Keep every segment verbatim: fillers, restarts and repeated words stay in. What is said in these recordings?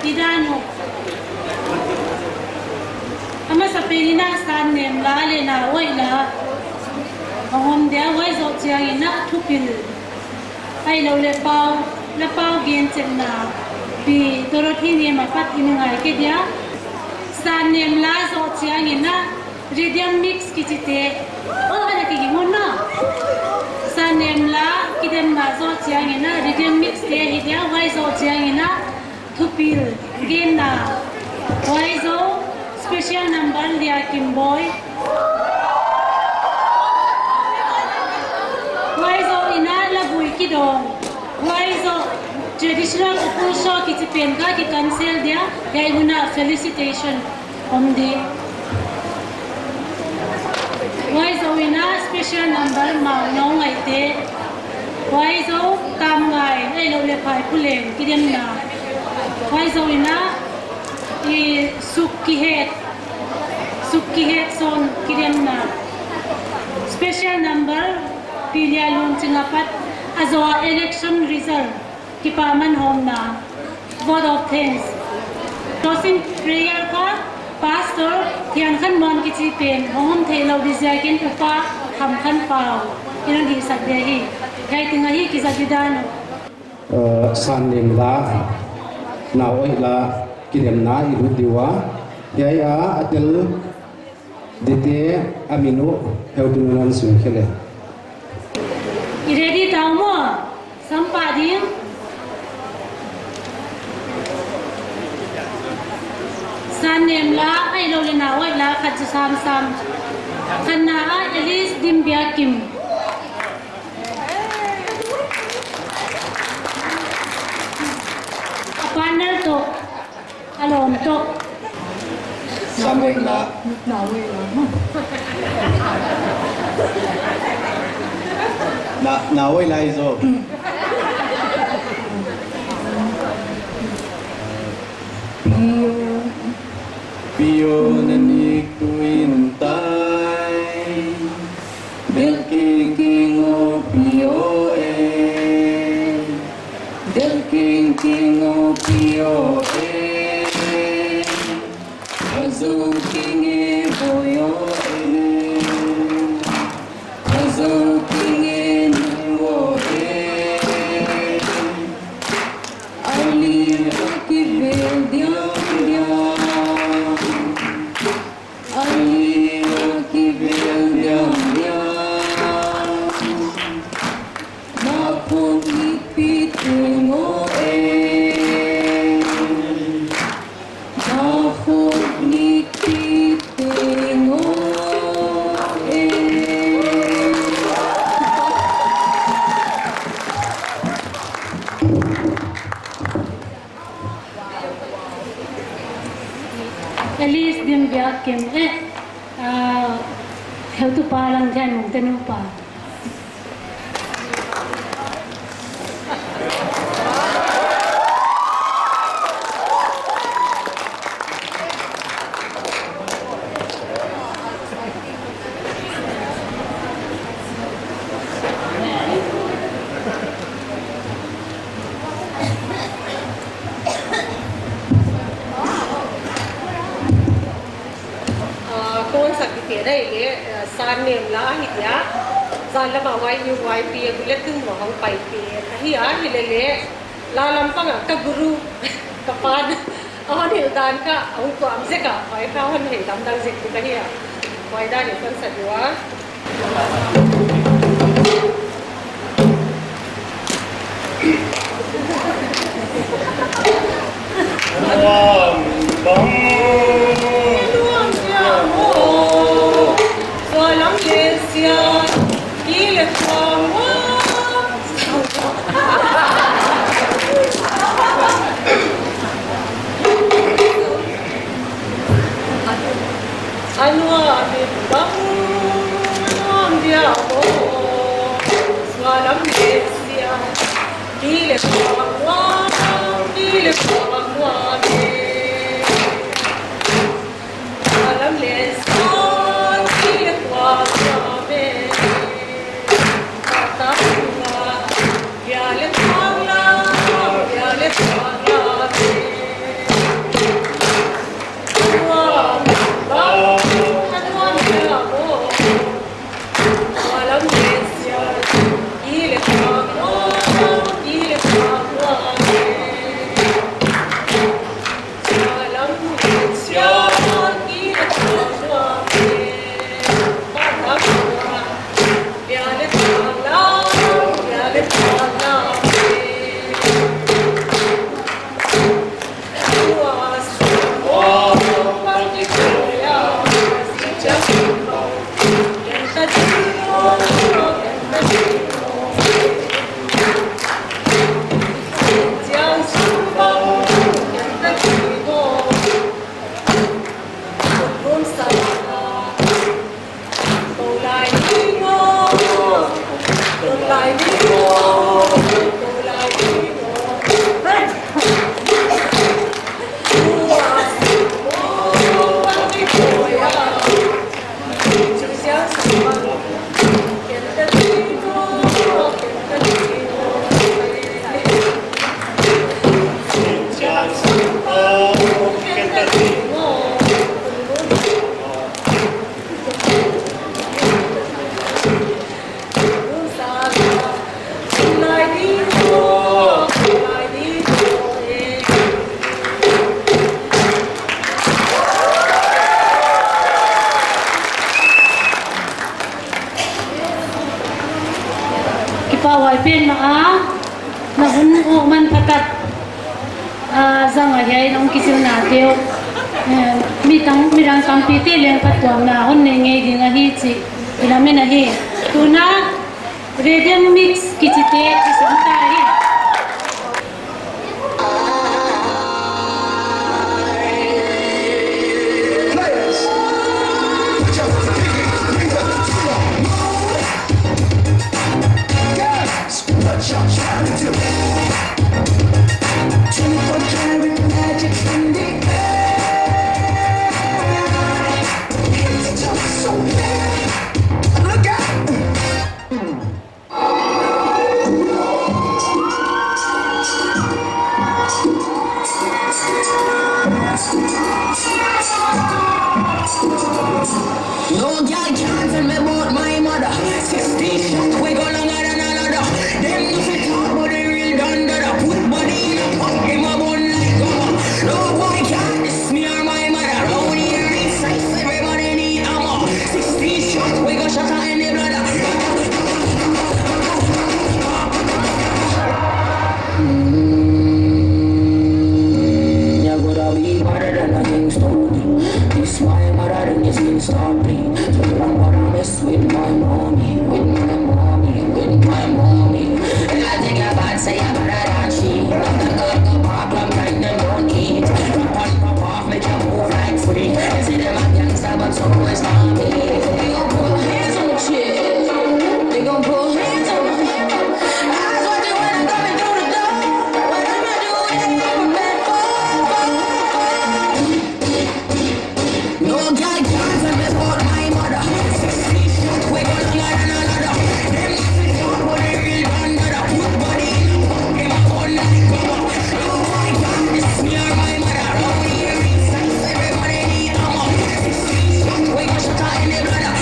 Ida nu. A masapen in a Sannemla leh Naoihla hong om dia, huai zoh chiangin a thupil, ahihlouhleh pau, la pau gen chetna, Pi Dorothy Niem apat i ngai kei dia. Sannemla zoh chiangin a rhythm mix kichite. Oh, ana kiging un na. Sannemla kidemna zoh chiangin a rhythm mix te hi dia, huai zoh chiangin a thupil genna. Huai zoh special number Lia Kimboi. Huai zoh in a Labui Kidawng. Huai zoh traditional couple show kichi pen kha ki cancel dia. Hiai hun a felicitation om di. Huai zoh in a special number Maunawngaihte. Huai zoh Tamngai, ahihlouhleh Phaipuleng kidemna. Huai zoh in a i Suk Kihet, Suk Kihet Son kidemna. Special number Pi Lia Lunching apat a zoh a election result kipaman hawmna, vote of thanks. Closing prayer kha Pastor Thiankhanmuan kichi pen hong om theilou di ziakin Upa Khamkhanpau in hon hihsak dia hi. Hiai teng ahi, kizat di dan uh. Eh, Sannemla, Naoihla kidemna i lut di ua. Hiai a a tel dite a min uh heutu nunun sim khe le. I ready ta uh maw? Sam pah ding. Sannemla, ahihlouhleh Naoihla khat chu samsam. Khatna ah Alice Dimbiakkim. A partner toh. A lawm toh. Sannemla. Na, Naoihla i zoh. Pio, pio na nik tuin tai. Del king king o pio e. Del king king o pio e. Azo king e boyo e. Azo king e nangwo e. Ali aki bel diang diang. Ali aki bel diang diang. Makhong ipi teng o e. Makhong ipi teng o e. Alice Dimbiakkim, eh, ah, heutupa Langthianmungte nupa. Ah, kon sak di te dai le, ah, Sannemla hi dia. Zan lama Y U Y P a bulletin mo hong pai te. Ahi a, hi le le. La lam pang a ka guru, ka pan. A hon hilh dan kha, a hon kuam zek a, huai kha hon hilh lamdang zek di ka hi a. Huai dan in kon sa di ua. Anua mi bang nuam dia o, sualam le sia, ki le kuang kuang, ki le kuang kuang e. Kat, ah, zang a hiai nong kisil na teu. Eh, mi tang, mi rang tampi te leng phattuamna hon nei ngei ding ahi chih i lamen ahi. Tuna Rhythm Mix kichi te kisam ta hi. Players, put your pinky finger to the moon. Girls, what y'all trying to do? Twenty-four karat magic in the air. It's just so bad. Look out. No gyal can't tell me about my mother. Sixteen shot, we go longer than a ladder. Dem nuh fi talk bout the real Don Dada. Put body in a pot, dem a burn like rubber. No boy can't diss me or my mother. Round here, it's like everybody need hammer. Sixteen shot, we go shatter any brother. Mm, you gotta be better than a gangster. This my mother and it's been stomping. You don't wanna mess with my mommy, with my mommy, with my mommy. And I think I bad say I'm better than she. But the girl go pop, I'm kind of money. Pop on, pop off, make you move like freak. You see them a gangster, but so is mommy. They gon' put hands on the chick. They gon' put hands on the chick. Eyes watching when I'm coming through the door. What am I doing? I'm a bad boy. No gyal can't tell me about my mother. Sixteen shot, we go longer than a ladder. Dem nuh fi talk bout the real Don Dada. Put body in a pot, dem a burn like rubber. No boy can't diss me or my mother. Round here, it's like everybody need hammer. Sixteen shot, we go shatter any brother.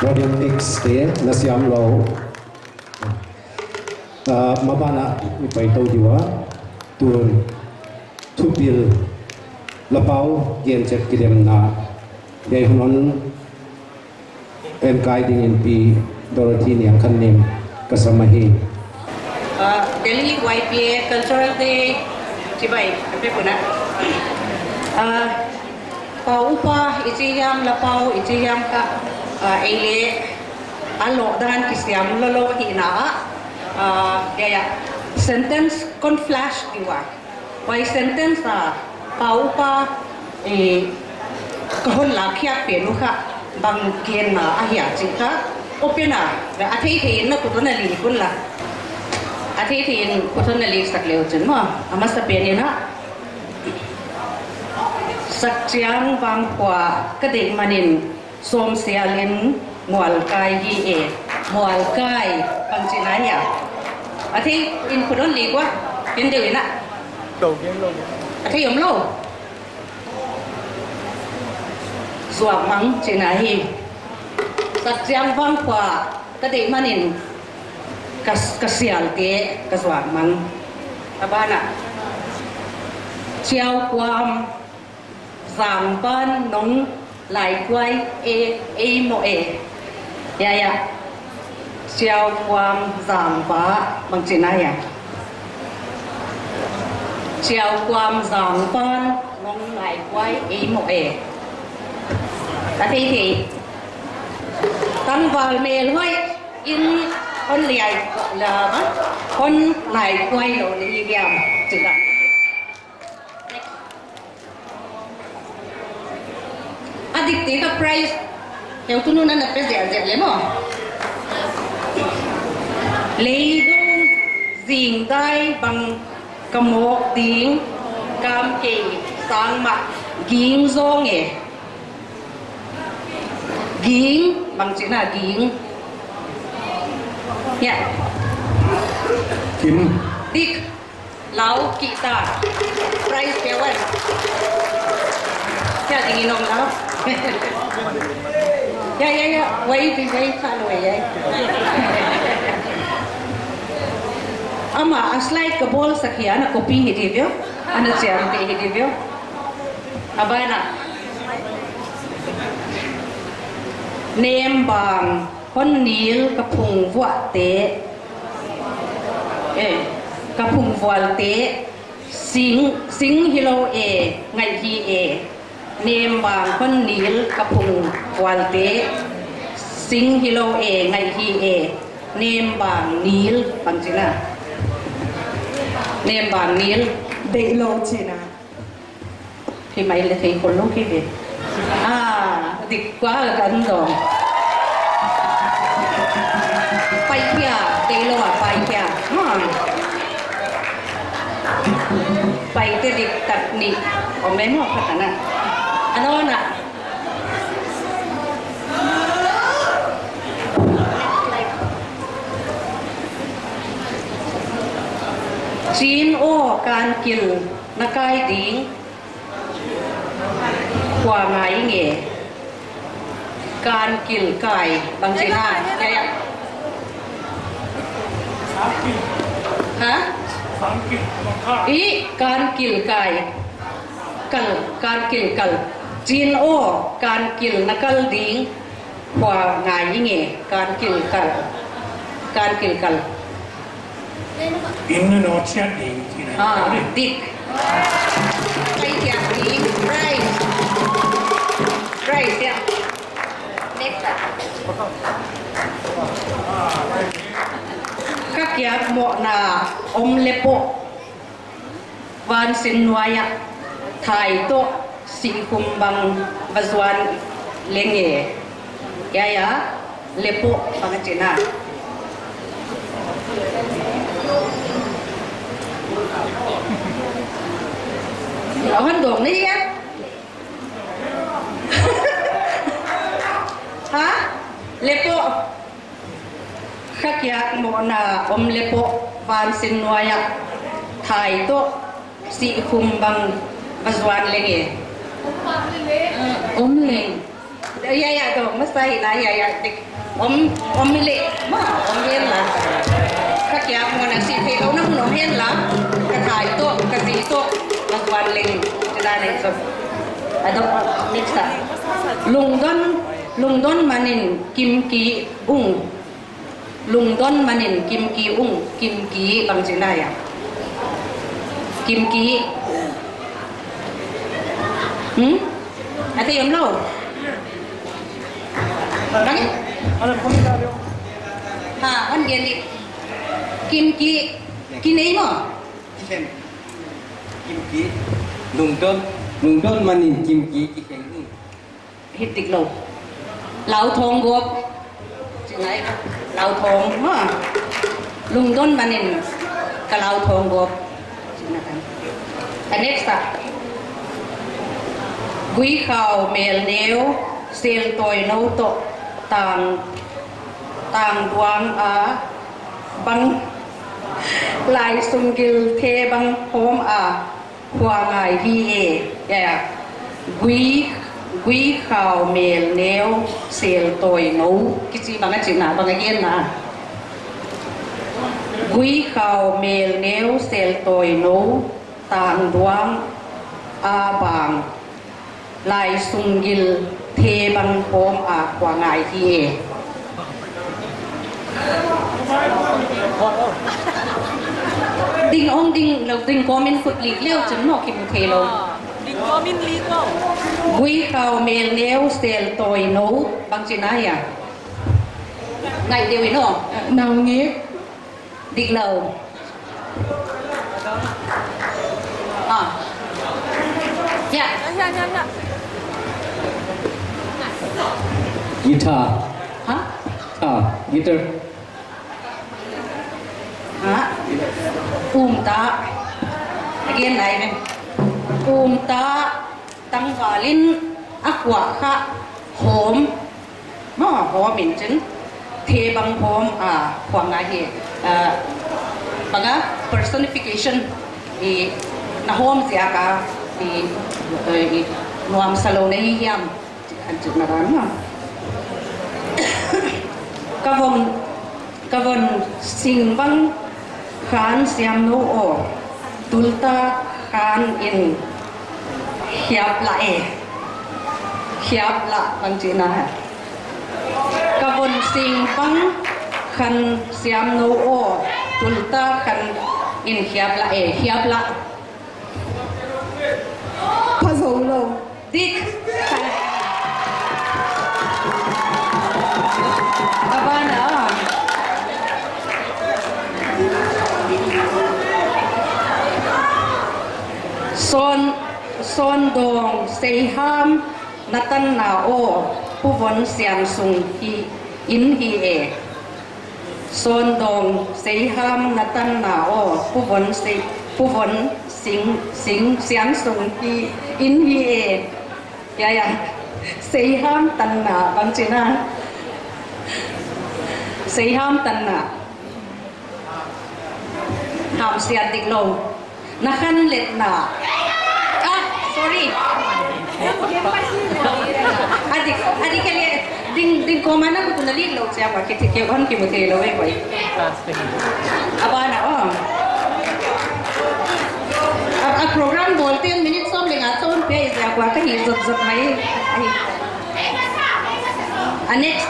Podium mix te na siam lou. Ah, maban ah i pai tou di ua. Tun thupil lapau gen chet kidemna. Hiai hun hon en kai dingin Pi Dorothy Niangkhannim ka sam ahi. Ah, Delhi Y P A Cultural Day chibai, a pe kuna. Ah, pau upa i chi hiam, lapau i chi hiam kha, ah, ei leh a lohdan kisiam lou lou hihna ah, ah, ya, ya, sentence kon flash di ua. Huai sentence a pau upa, eh, ka hon lakkhiak pen uh kha bang genna ahia chih kha open a, a theithei in na khut hon na lik un la. A theithei in khut hon na lik sak leu chin maw. A masa pen in a, Sakchiang Vangkhua ka deih manin Sawmsial in mualkai hi e. Mualkai bangchihna hia? A thei in khut hon lik ua. Ken deuh in a. A thei om lou. Zuakmang chihna hi. Sakchiang Vangkhua ka deih manin ka, ka sialte ka zuakmang. A ban ah, Chiaukuam Zangvan nong laikuai e, ei maw e. Ya, ya. Chiaukuam Zangva bangchihna hia? Chiaukuam Zangvan nong laikuai ei maw e. A theithei. Tangval melhoih in hon liai la, hon laikuai lou ni hiam chihna. A dikte ka prize heutu nu na na pe ziahziah le maw. Leidong zingdai bang ka mawk ding, kamkei sang mah ging zong e. Ging, bangchihna ging? Ya. Kim. Dik. Lau kihta. Prize pe wan. Sia ding in om lau. Ya, ya, ya. Wai di wai kha lou ya. Ama a slide ka bawl sak hi a na copy hi di view. Ana chiamteh hi di veu. A ban ah. Nembang hon nil ka phung vualte. Eh, ka phung vualte. Sing, sing hilou e, ngaih hi e. Nembang hon nil ka phung vualte. Sing hilou e, ngaih hi e. Nembang nil, bang chihna. Nembang nil. Deih lou chihna. Hi mai le thei khol lou ki ve. Ah, dik kua kan dong. Pai kia, deih lou a pai kia. Hmm. Paite diktak nih om mai maw khat ana. Ana ana. Chin aw, kan kil na kai ding. Khua ngai nge. Kan kil kai, bang chihna. Ya, ya. Ha? I, kan kil kai. Kal, kan kil kal. Chin aw, kan kil na kal ding. Khua ngai nge, kan kil kal. Kan kil kal. Inn na nawt chiat ding, chihna. Ah, dik. Pai kia ding, right. Right, yeah. Next up. Ka kiak mohna om le poh. Van sin nuai ah, thai toh, sihkhum bang va zuan leng e. Ya, ya, le poh bang a chihna. Awan dong ni ya. Ha? Le poh. Ka kiak mohna om le poh, van sin nuai ah, thai toh, sihkhum bang va zuan leng e. Om leng. Ya, ya, dong masa hi la, ya, ya, dik. Om, om le, ma, om hen la. Ka kiak mohna sih theilou na mun om hen la. Ka thai toh, ka zi toh, va zuan leng. Chihna nei so. Adong, mix a. Lungdon, lungdon manin kimki ung. Lungdon manin kimki ung, kimki bang chihna ya. Kimki. Hmm? A thei om lou. Bang? Ha, on gen di. Kimki, ki nei maw? Kimki. Lungdon, lungdon manin kimki, ki kheng ung. Hih dik lou. Lau thong gop. Chihna hi ka. Lau thong, ha. Lungdon manin ka lau thong gop. Chihna kan. Ka next a. Guikhau mel neu, sel toi nou toh, tang, tang duang a, bang, lai sung gil the bang hawm a, khua ngai hi e, ya, ya. Gui, guikhau mel neu sel toi nou. Kichi bang a chihna, bang a genna. Guikhau mel neu sel toi nou, tang duang a bang. Lai sung gil the bang hawm a khua ngai hi e. Ding ong ding lou ding comment khut lik leu chun maw kimu thei lou. Ding comment lik lou. Guikhau mel neu sel toi nou bang chihna hia. Ngai deuh in aw. Nau nge. Dik lou. Ah. Ya. Ya, ya, ya, ya. Guitar. Ha? Guitar, guitar. Ha? Um ta. Again, live. Um ta. Tangval in a kuah kha hawm. Maw, hawm in chin. The bang hawm a khua ngai hi. Ah, bang a personification i na hawm ziak a i, eh, i nuamsa lou na hi hiam. An chih na ran maw. Ka von, ka von sing bang khan siam nou aw. Tul ta Khan in hiap la e. Hiap la bang chihna. Ka von sing bang khan siam nou aw. Tulta khan in hiap la e. Hiap la. Pha zou lou. Dik. A ban ah. Sawn, Sawn Dawng Seiham na tanna aw, Pu Von Sian Sung hi in hi e. Sawn Dawng Seiham na tanna aw, Pu Von Sei, Pu Von Sing, Sing Sian Sung hi in hi e. Ya, ya. Seiham tanna, bang chihna. Seiham tanna. Hamsiat dik lou. Na khan letna. Ah, sorry. Adik, adik kali, ding, ding koma na kutu na lik lou chia ba, ki, ki, on ki mu thei lou e koi. A ban ah, oh. A, a program bawl ten minute sawm leh nga chauh pe i zia kua ka hi zot zot mai. Ai. A next.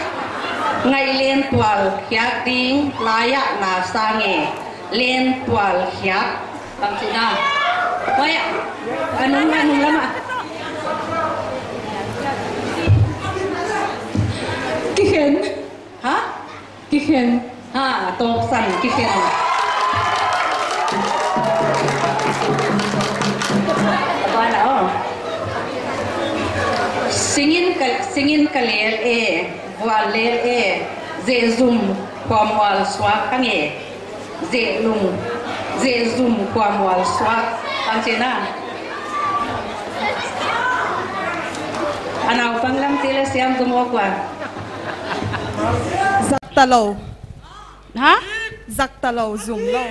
Ngaih len tual hiak ding, lai ah na sang e. Len tual hiak. Bang chihna. Wai, a nung, a nung lam ah. Kikhen. Ha? Kikhen. Ha, tawpsan, kikhen. Ban ah, oh. Sing in ka, sing in ka lel e, vual lel e, zeh zum khuamual suak ang e. Zeh lum, zeh zum khuamual suak. Bang chihna. A naupang lam chih leh siam zum aw kua. Zak ta lou. Ha? Zak ta lou, zum lou.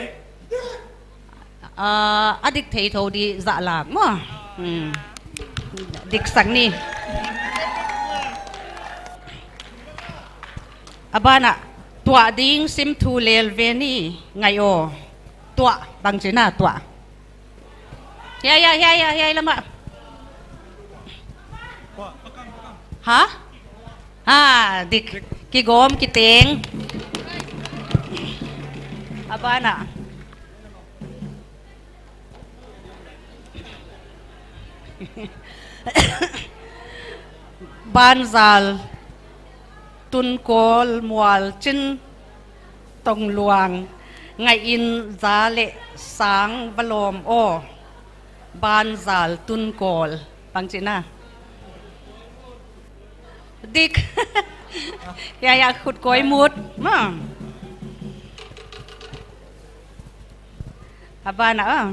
Ah, a dik thei thou di zak lak maw. Hmm. Dik sak ni. A ban ah, tuah ding sim thu lel ve ni ngai aw. Tuah, bang chihna tuah. Hiai, hiai, hiai, hiai, hiai lam ah. Ha? Ha, dik. Kigawm, kiteng. A ban ah. Banzal tun kawl mual chin tong luang, ngaih in za leh sang va lawm aw. Banzal tun kawl. Bang chihna. Dik. Ya, ya, khut koi mut. Ma. A ban ah, ah.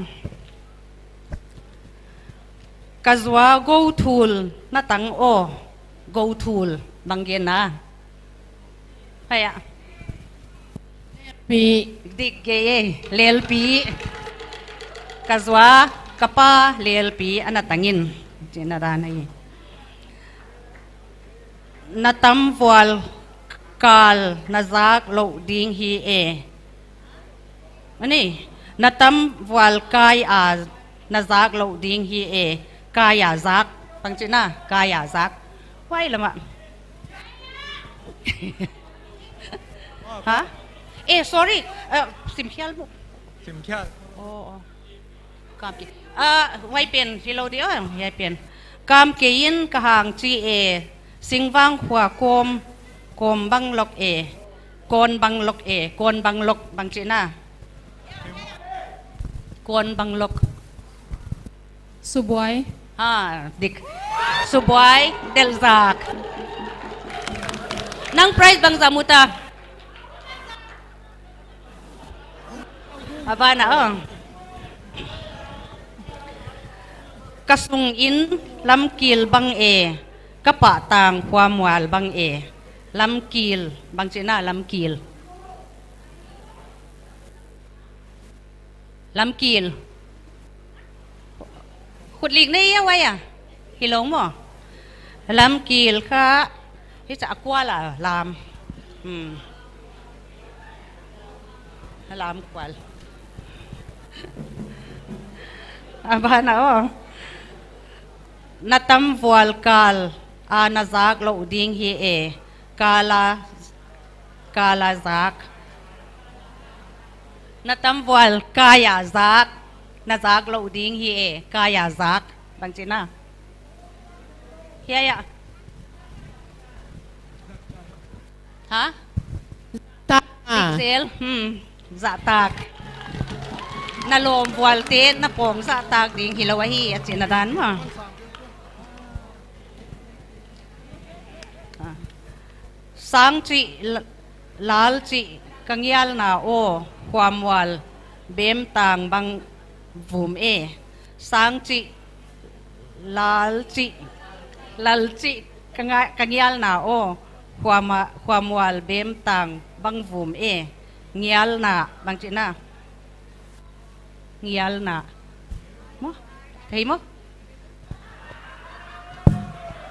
Ka zua gou thul na tang aw. Gou thul bang genna. Haya. Pi. Dik gei e, lelpi. Ka zua, ka pa lelpi ana tang in. Chihna dan ahi. Na tam vual kal na zak lou ding hi e. Ani, na tam vual kai a na zak lou ding hi e. Kai a zak. Bang chihna, kai a zak. Huai lam ah. Ha? Eh, sorry. Eh, sim khial mu. Sim khial. Oh, oh. Kam ke, ah, huai pen, hilou di, oh, huai pen. Kam ke in ka hang chi e, singvang khua kom, kom bang lok e, kon bang lok e, kon bang lok, bang chihna. Kon bang lok. Subuai. Ha, dik. Subuai, delzak. Nang prize bangzah mu ta. A ban ah, oh. Ka sung in lamkil bang e, ka pahtang khuamual bang e. Lamkil, bang chihna lamkil. Lamkil. Khut lik nei a huai ah. Hilou maw. Lamkil kha. Hichia kual a lam. Hmm. Lam kual. A ban ah aw. Na tamvual kal a na zak louh ding hi e. Kal a, kal a zak. Na tamvual kai a zak. Na zak louh ding hi e. Kai a zak. Bangchi na. Hiai ah. Ha? Ta. Zel, hmm, zahtak. Na lawmvualte, na pawng zahtak ding hilou ahi, a chihna dan maw. Ah. Sang chih, l-, lal chih, ka ngialna aw, khuamual, bem tang bang vum e. Sang chih, lal chih, lal chih, ka nga-, ka ngialna aw, khuama-, khuamual bem tang bang vum e, ngialna, bangchi na. Ngialna. Maw? Thei maw?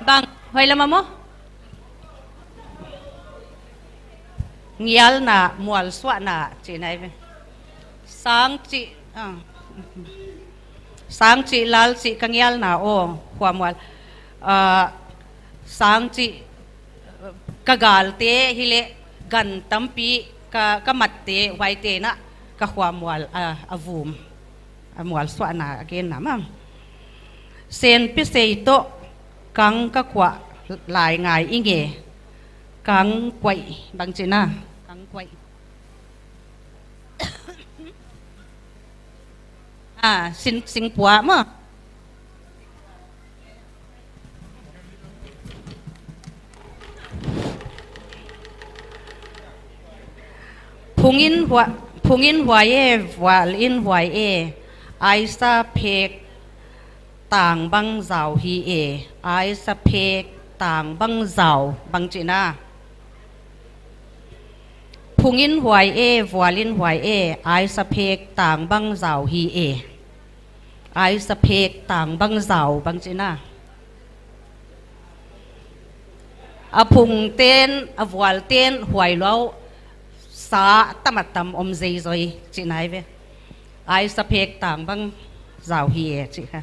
Bang, hoih lam ah maw? Ngialna, mualsuahna, chihna ahi ve. Sang chih, ah. Sang chih, lal chih, ka ngialna aw, khuamual. Ah, sang chih, ka galte hileh gan tampi, ka, ka matte, huaite'n ah, ka khuamual, ah, a vum. A mualsuahna a genna maw. Senpi sei toh, kang ka kuah lai ngai ing e. Kang kuaih, bangchi na. Kang kuaih. Ah, sin, singpua maw. Phung in hua-, phung in huai e, vual in huai e, aisa phek tang bang zau hi e, aisa phek tang bang zau, bangchi na. Phung in huai e, vual in huai e, aisa phek tang bang zau hi e. Aisa phek tang bang zau, bangchi na. A phungte'n, a vualte'n huai lou, sa tam a tam om zeizoi, chihna ahi ve. Aisa phek tang bang zau hi e, chih kha.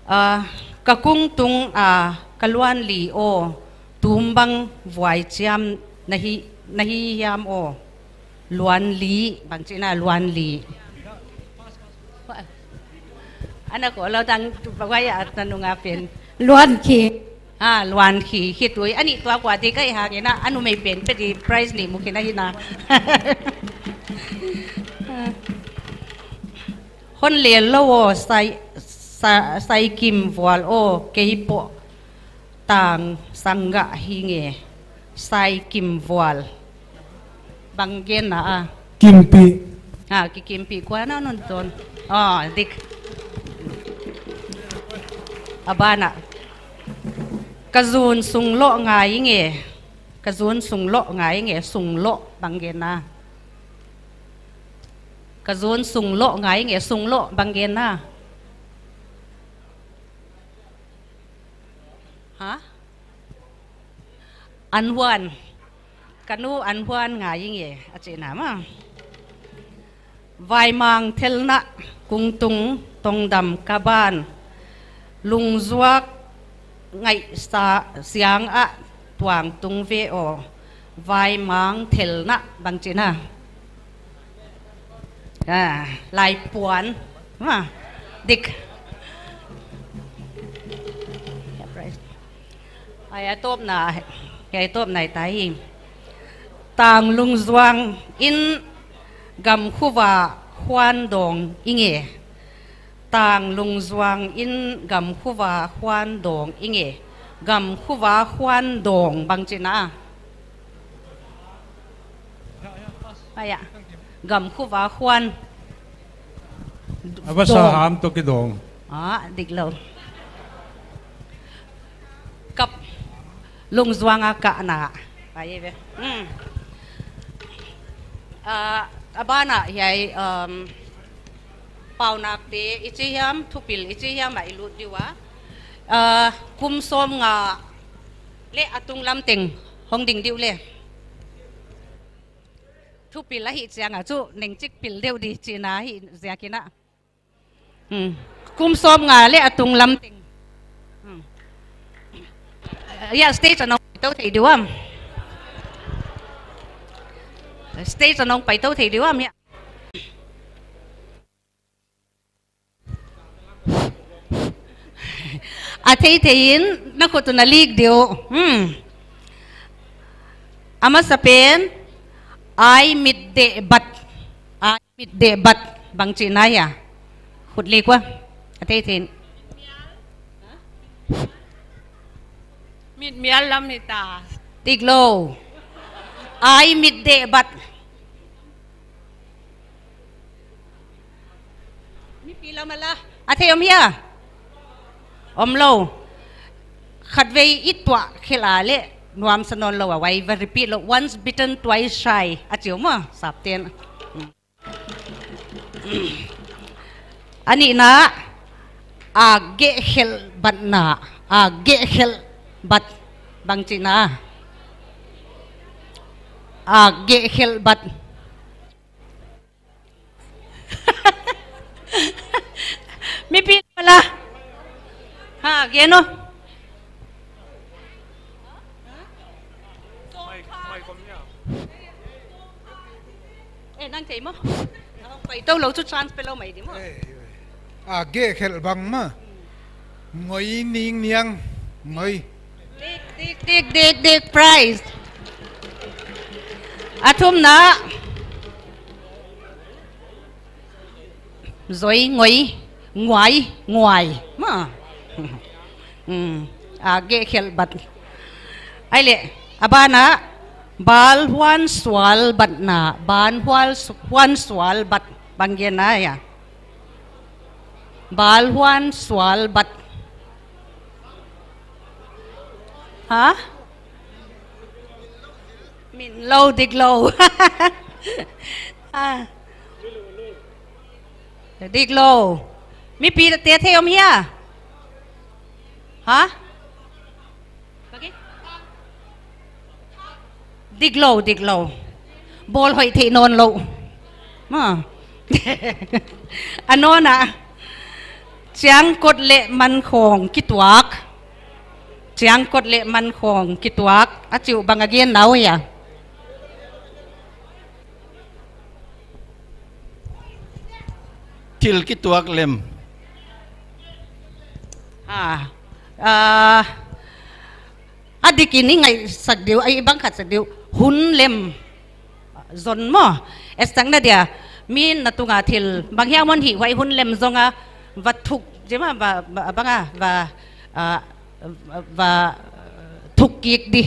Ah, ka kung tung a, ka luan li aw, tum bang vuai chiam na hi, na hi hiam aw. Luan li, bangchi na luan li. Ana ko lo tang, bawai a tanung a pen. Luan khi. Ah, luan khi, khi tui. Ani tua kua di kai hang ina, a numei pen pe di prize ni mu khi na hi na. Hon lel lou aw, sai, sa-, sai kim vual aw, kei poh. Tang sang gah hi nge, sai kim vual. Bang genna a. Kimpi. Ah, ki kimpi kua na non ton. Ah, dik. A ban ah. Ka zun sung loh ngai nge. Ka zun sung loh ngai nge, sung loh bang genna. Ka zun sung loh ngai nge, sung loh bang genna. Ha? An huan. Ka nu an huan ngai nge, a chihna maw. Vaimang thelna kung tung tongdam ka ban. Lungzuak ngaihsa siang ah tuang tung ve aw. Vaimang thelna bangchi na. Ah, laipuan. Ha, dik. Ai, a tawpna, ai, a tawpna i ta hi. Tang lungzuang in gam khuva khuan dawng i nge. Tang lungzuang in gam khuva khuan dawng i nge. Gam khuva khuan dawng bangchi na. Aya. Gam khuva khuan. A va sa dawng. Ham toh kidawng. Ah, dik lou. Kap lungzuang a kah na. Pai ve. Hmm. Ah, a ban ah hiai, um, paunakte i chi hiam, thupil i chi hiam a i lut di ua. Ah, kum sawmnga leh a tunglam teng hong ding di uh le. Thupil ahih chiang a chu neng chik pil deuh di chihna hi ziakin a. Hmm. Kum sawmnga leh a tunglam teng. Hmm. Ya, stage a nong paitou thei diam. Stage a nong paitou thei diam, ya. A theithei in na khut uh na lik diam. Hmm. A masa pen, ai mit deh bat. Ai mit deh bat, bang chihna hia? Khut lik ua. A theithei in. Mit mial lam hita. Dik lou. Ai mit deh bat. Mipi lam ah la. A thei om hia? Omlou. Khatvei i tuah khelh leh nuamsa nawnlou a, huai va repeat lou. Once bitten, twice shy. A chi uh maw, sapten. A nihna, a geh khelh batna, a geh khelh bat, bang chihna? A geh khelh bat. Mipi la. Ha, gen o. Eh, nang thei maw? Nang paitou lou chu chance pe lou mai di maw? Eh, eh. A geh khelh bang maw. Ngoi ning niang, ngoi. Dik, dik, dik, dik, dik, prize. A thumna. Zoi, ngoi, nguai, nguai. Maw. Hmm. A geh khelh bat. Ai leh, a bana, bal huan sual batna, bal hual su-, huan sual bat, bang genna hia? Bal huan sual bat. Ha? Min lou, dik lou. Ah. Dik lou. Mipi te thei om hia? Ha? Bagi? Dik lou, dik lou. Bawl hoih theih nawnlou. Maw. A nawna. Chiang kot leh man khawng kituak. Chiang kot leh man khawng kituak. A chi uh bang a genna uh hia? Thil kituak lem. Ah, ah, a dik in i ngaihsak diu, i bang khat sak diu. Hun lem zon maw. Estakna dia, mi na tunga thil bang hiam hon hih, huai hun lem zong a va thuk, jema va, va, bang a, va, ah, va thuk kik di.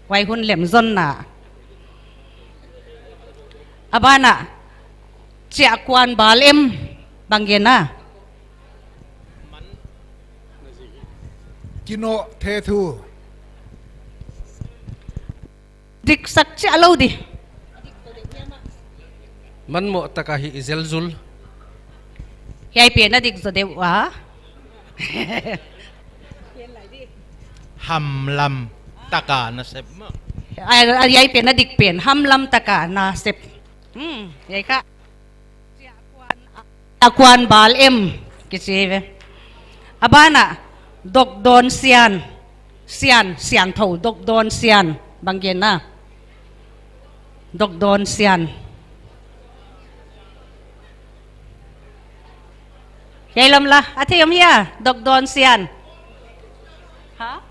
Huai hun lem zonna. A bana, chiah kuan bal em, bang genna? Kinoh the thu. Diksak chiah lou di. Man moh taka hih zelzul. Hiai pen a dik zaw deuh a. Hamlam taka nasep maw. A, a, hiai pen a dik pen. Hamlam taka nasep. Hmm, hiai kha. Chiah kuan bal em, kichi ve. A bana, dok dawn sian. Sian, siangthou, dok dawn sian. Bang genna? Dok dawn sian. Hiai lam la, a thei om hia, dok dawn sian. Ha?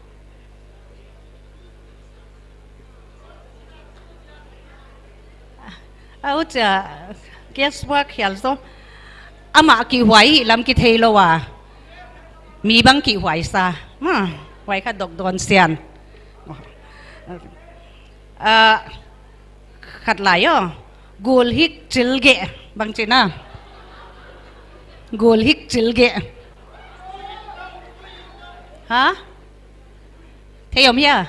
A ucha, guess work hial zo. Amah kihhuai lam kitheilou a. Mi bang kihhuai sa. Hmm, huai kha dok dawn sian. Ah, khat lai aw. Gul hik chil geh. Bang chihna? Gul hik chil geh. Ha? Thei om hia?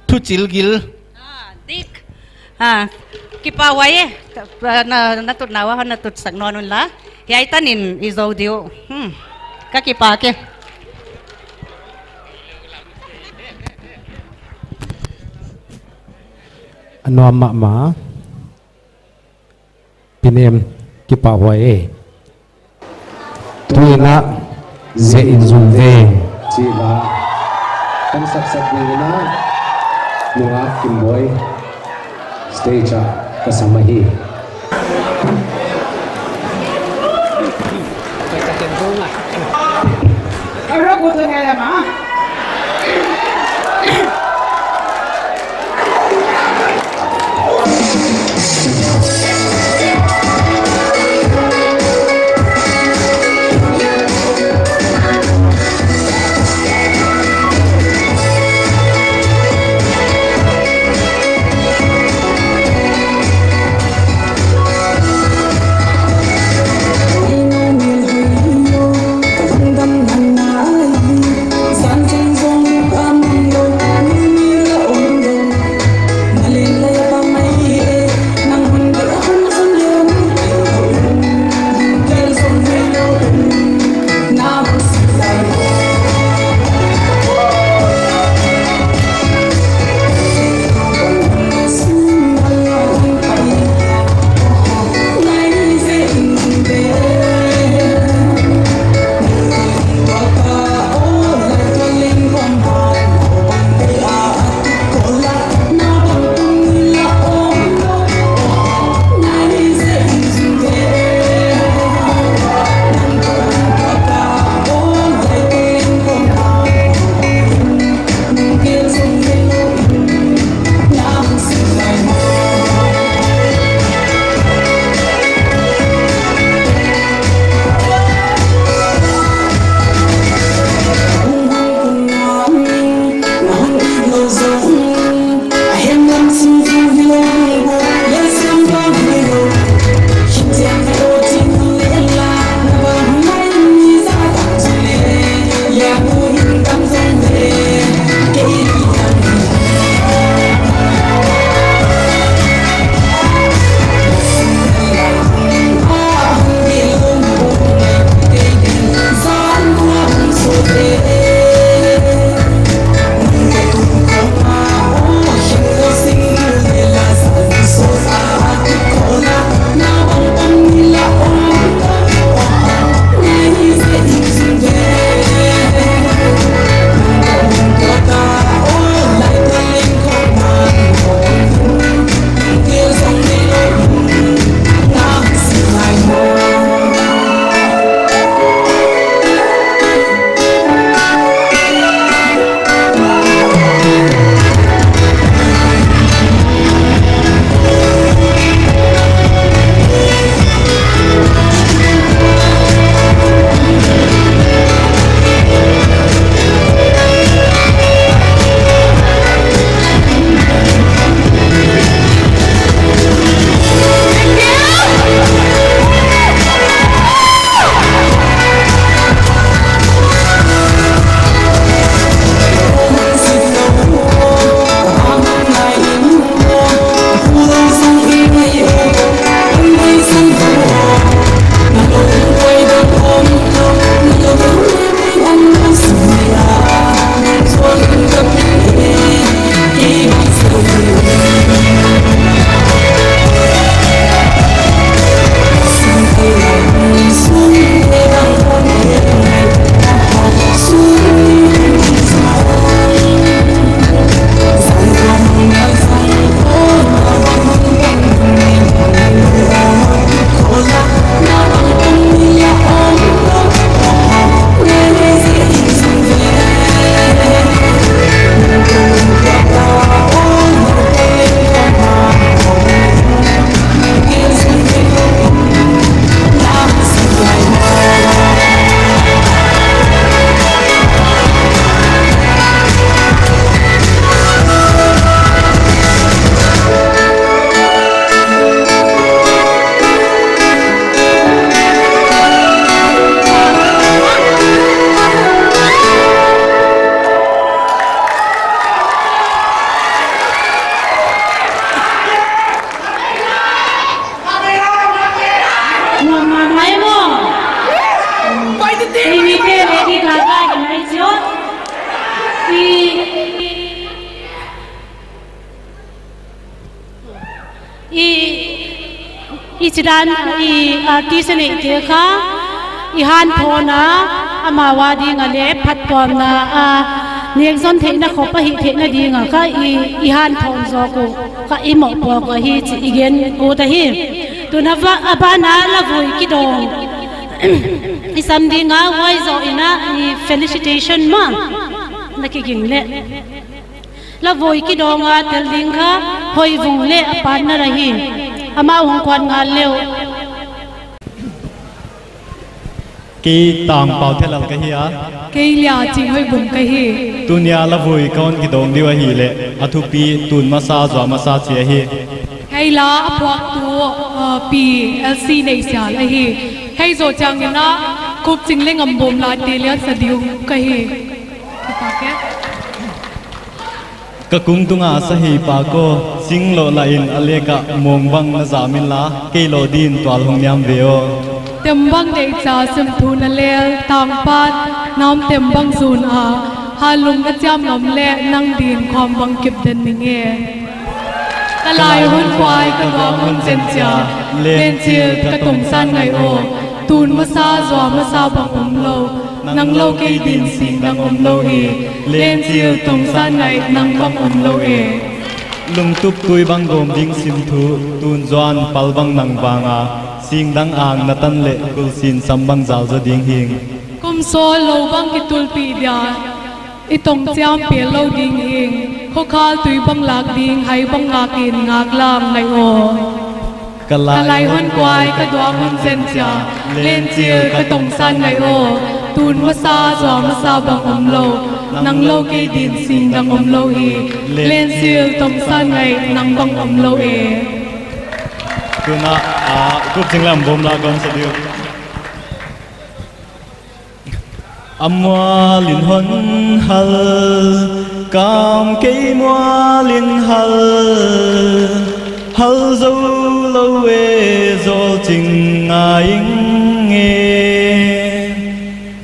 Thu chil gil. Ah, dik. Ah, kipahhuai e. Na, na tutna uah na tutsak nawn un la. Hiai tan in i zou diu. Hmm. Ka kipak e. A nuam mahmah. Pi Nem. Kipahhuai e. Tuin a, zia in zum ve. Chih la, kan saksak ding in a, Nungak Kimboi, stage ah ka sam ahi. Sidan i artist neite kha i hanthawn a, amau a ding a leh phattuamna a, nekzon theihna khop a hih theihna ding a kha i, i hanthawn zawk uh kha i mohpuak uh ahi chih i gen ut ahi. Tun a va-, a ban a lavui kidawng i sam ding a, huai zoh in a i felicitation mah na kiging leh. Lavui kidawng a tel ding kha Hoihvung leh a partner ahi. Amau hong kuan ngal leh uh. Kei Tangpau Thelal ka hi a. Kei Liaching Hoihvung ka hi. Tuni a lavui ka hon kidawng diu ahihleh a thupi Tun Masa Zua Masa chih ahi. Hiai la a phuaktu, uh, Pi Elsie Neisial ahi. Hiai zoh chiang in a Kupching leh Ngambawm la te lian sa diu ka hi. Ka kung tung a sa hi pa ko, sing loh la in a lek ah mawng bang na zam in la, kei loh din tual hong niam ve aw. Tem bang deihcha sem thu na lel, tangpat nam tem bang zun a, halung na chiam ngam leh nang din khawm bang kip den ning e. Ka lai hun kuai ka duang hun zen chia, lenchil ka tongsan ngai aw, Tun Masa Zua Masa bang om lou. Nang lou kei din sing dang om lou hi, lenchil tongsan ngai nang bang om lou e. Lungtup tui bang gawm ding sim thu, tun zuan pal bang nang vang a, sing dang ang na tan leh kulsin sam bang zal zaw ding hing. Kum sawl lou bang kitulpih dia, i tong chiam pial lou ding hing, khuakhal tui bang lak ding, hai bang ngak in ngak lam ngai aw. Ka lai hun kuai ka duang hun zen chia, lenchil ka tongsan ngai aw, Tun Masa Zua Masa bang om lou, nang lou kei din sing dang om lou hi, lenchil tongsan ngai nang bang om lou e. Tun a, ah, Kupching leh Ngambawm la kon sa diu. A mual in hon hal, kam kei mual in hal, hal zou lou e, zawl ching ngai ing e.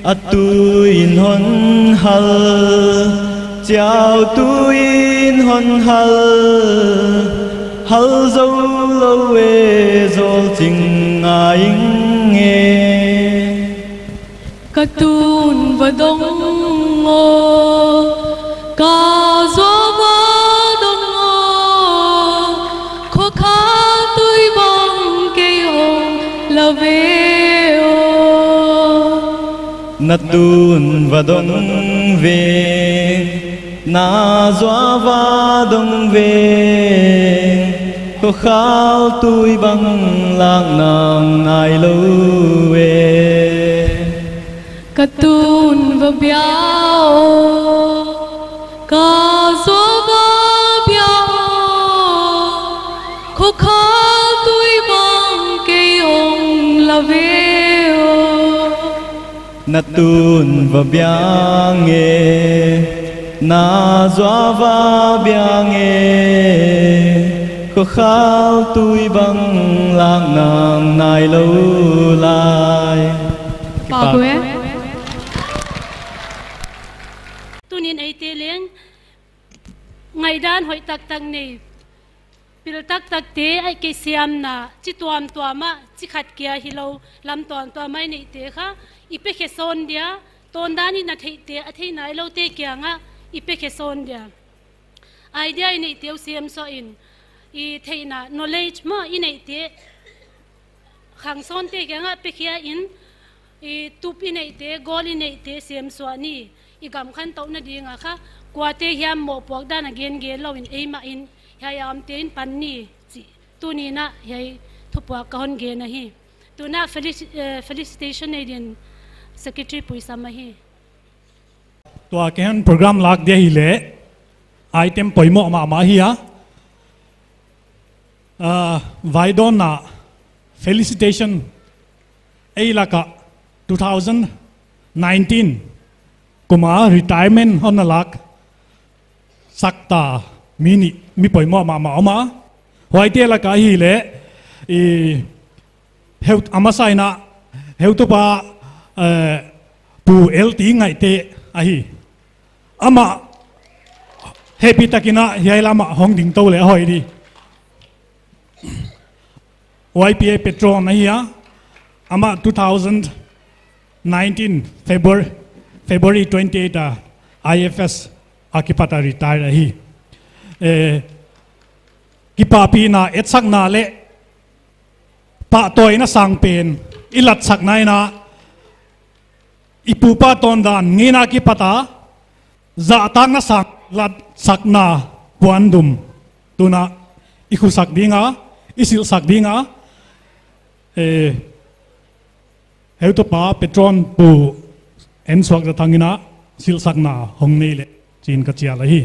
A tui in hon hal, chiau tui in hon hal, hal zou lou e, zawl ching ngai ing e. Ka tun va dong aw, ka zuau va dong aw, khuakhal tui bang kei hong la ve aw. Na tun va dong ve, na zuau va dong ve, khuakhal tui bang lak nang nai lou e. Ka tun va bia aw, ka zuau va bia aw, khuakhal tui bang kei hong la ve aw. Na tun va bia nge, na zuau va bia nge, khuakhal tui bang lak nang nai lou lai. Kipak. Tuni'n eite leng ngaihdan hoih taktak nei, pil taktakte, ahihkeileh siamna chi tuamtuam ah, chi khat kia hilou, lam tuamtuam ah i neihte kha i pe khe sawn dia, tondan in a theihte, a thei nailoute kiangah i pe khe sawn dia. Idea i neihte uh siam suah in, i theihna, knowledge maw, i neihte, khangsawnte kiangah pe khia in, i tup i neihte, goal i neihte siam suah ni. I gam khantouhna ding a kha, kuate hiam mohpuak dan a gengen lou in, eimah in, hiai a omte in pan ni chih, tuni'n a hiai thupuak ka hon gen ahi. Tun a felici-, eh, felicitation nei din Secretary puisam ahi. Tua ken program lak dia hileh, item poimoh mahmah hi a. Ah, vaidawnna felicitation, ei lak ah two thousand nineteen kum a retirement hon na lak sakta mi nih, mi poimoh mahmah om a. Huaite lak ah hileh, i, heu, a masa in a, heutupa, eh, Pu L T Ngaihte ahi. Amah happy takin a hiai lam ah hong ding tou leh a hoih di. Y P A patron ahi a, amah two thousand nineteen February, February twenty-eight a I F S a kipat a retire ahi. Eh, kipahpihna etsakna leh pahtawina sang pen i latsakna in a, i pupa tawndan ngeina kipat a zahtakna sang latsakna puandum tuna i khusak ding a, i silhsak ding a, eh, heutupa patron Pu N Suakzathang in a silhsakna hong nei leh chi'n ka chial ahi.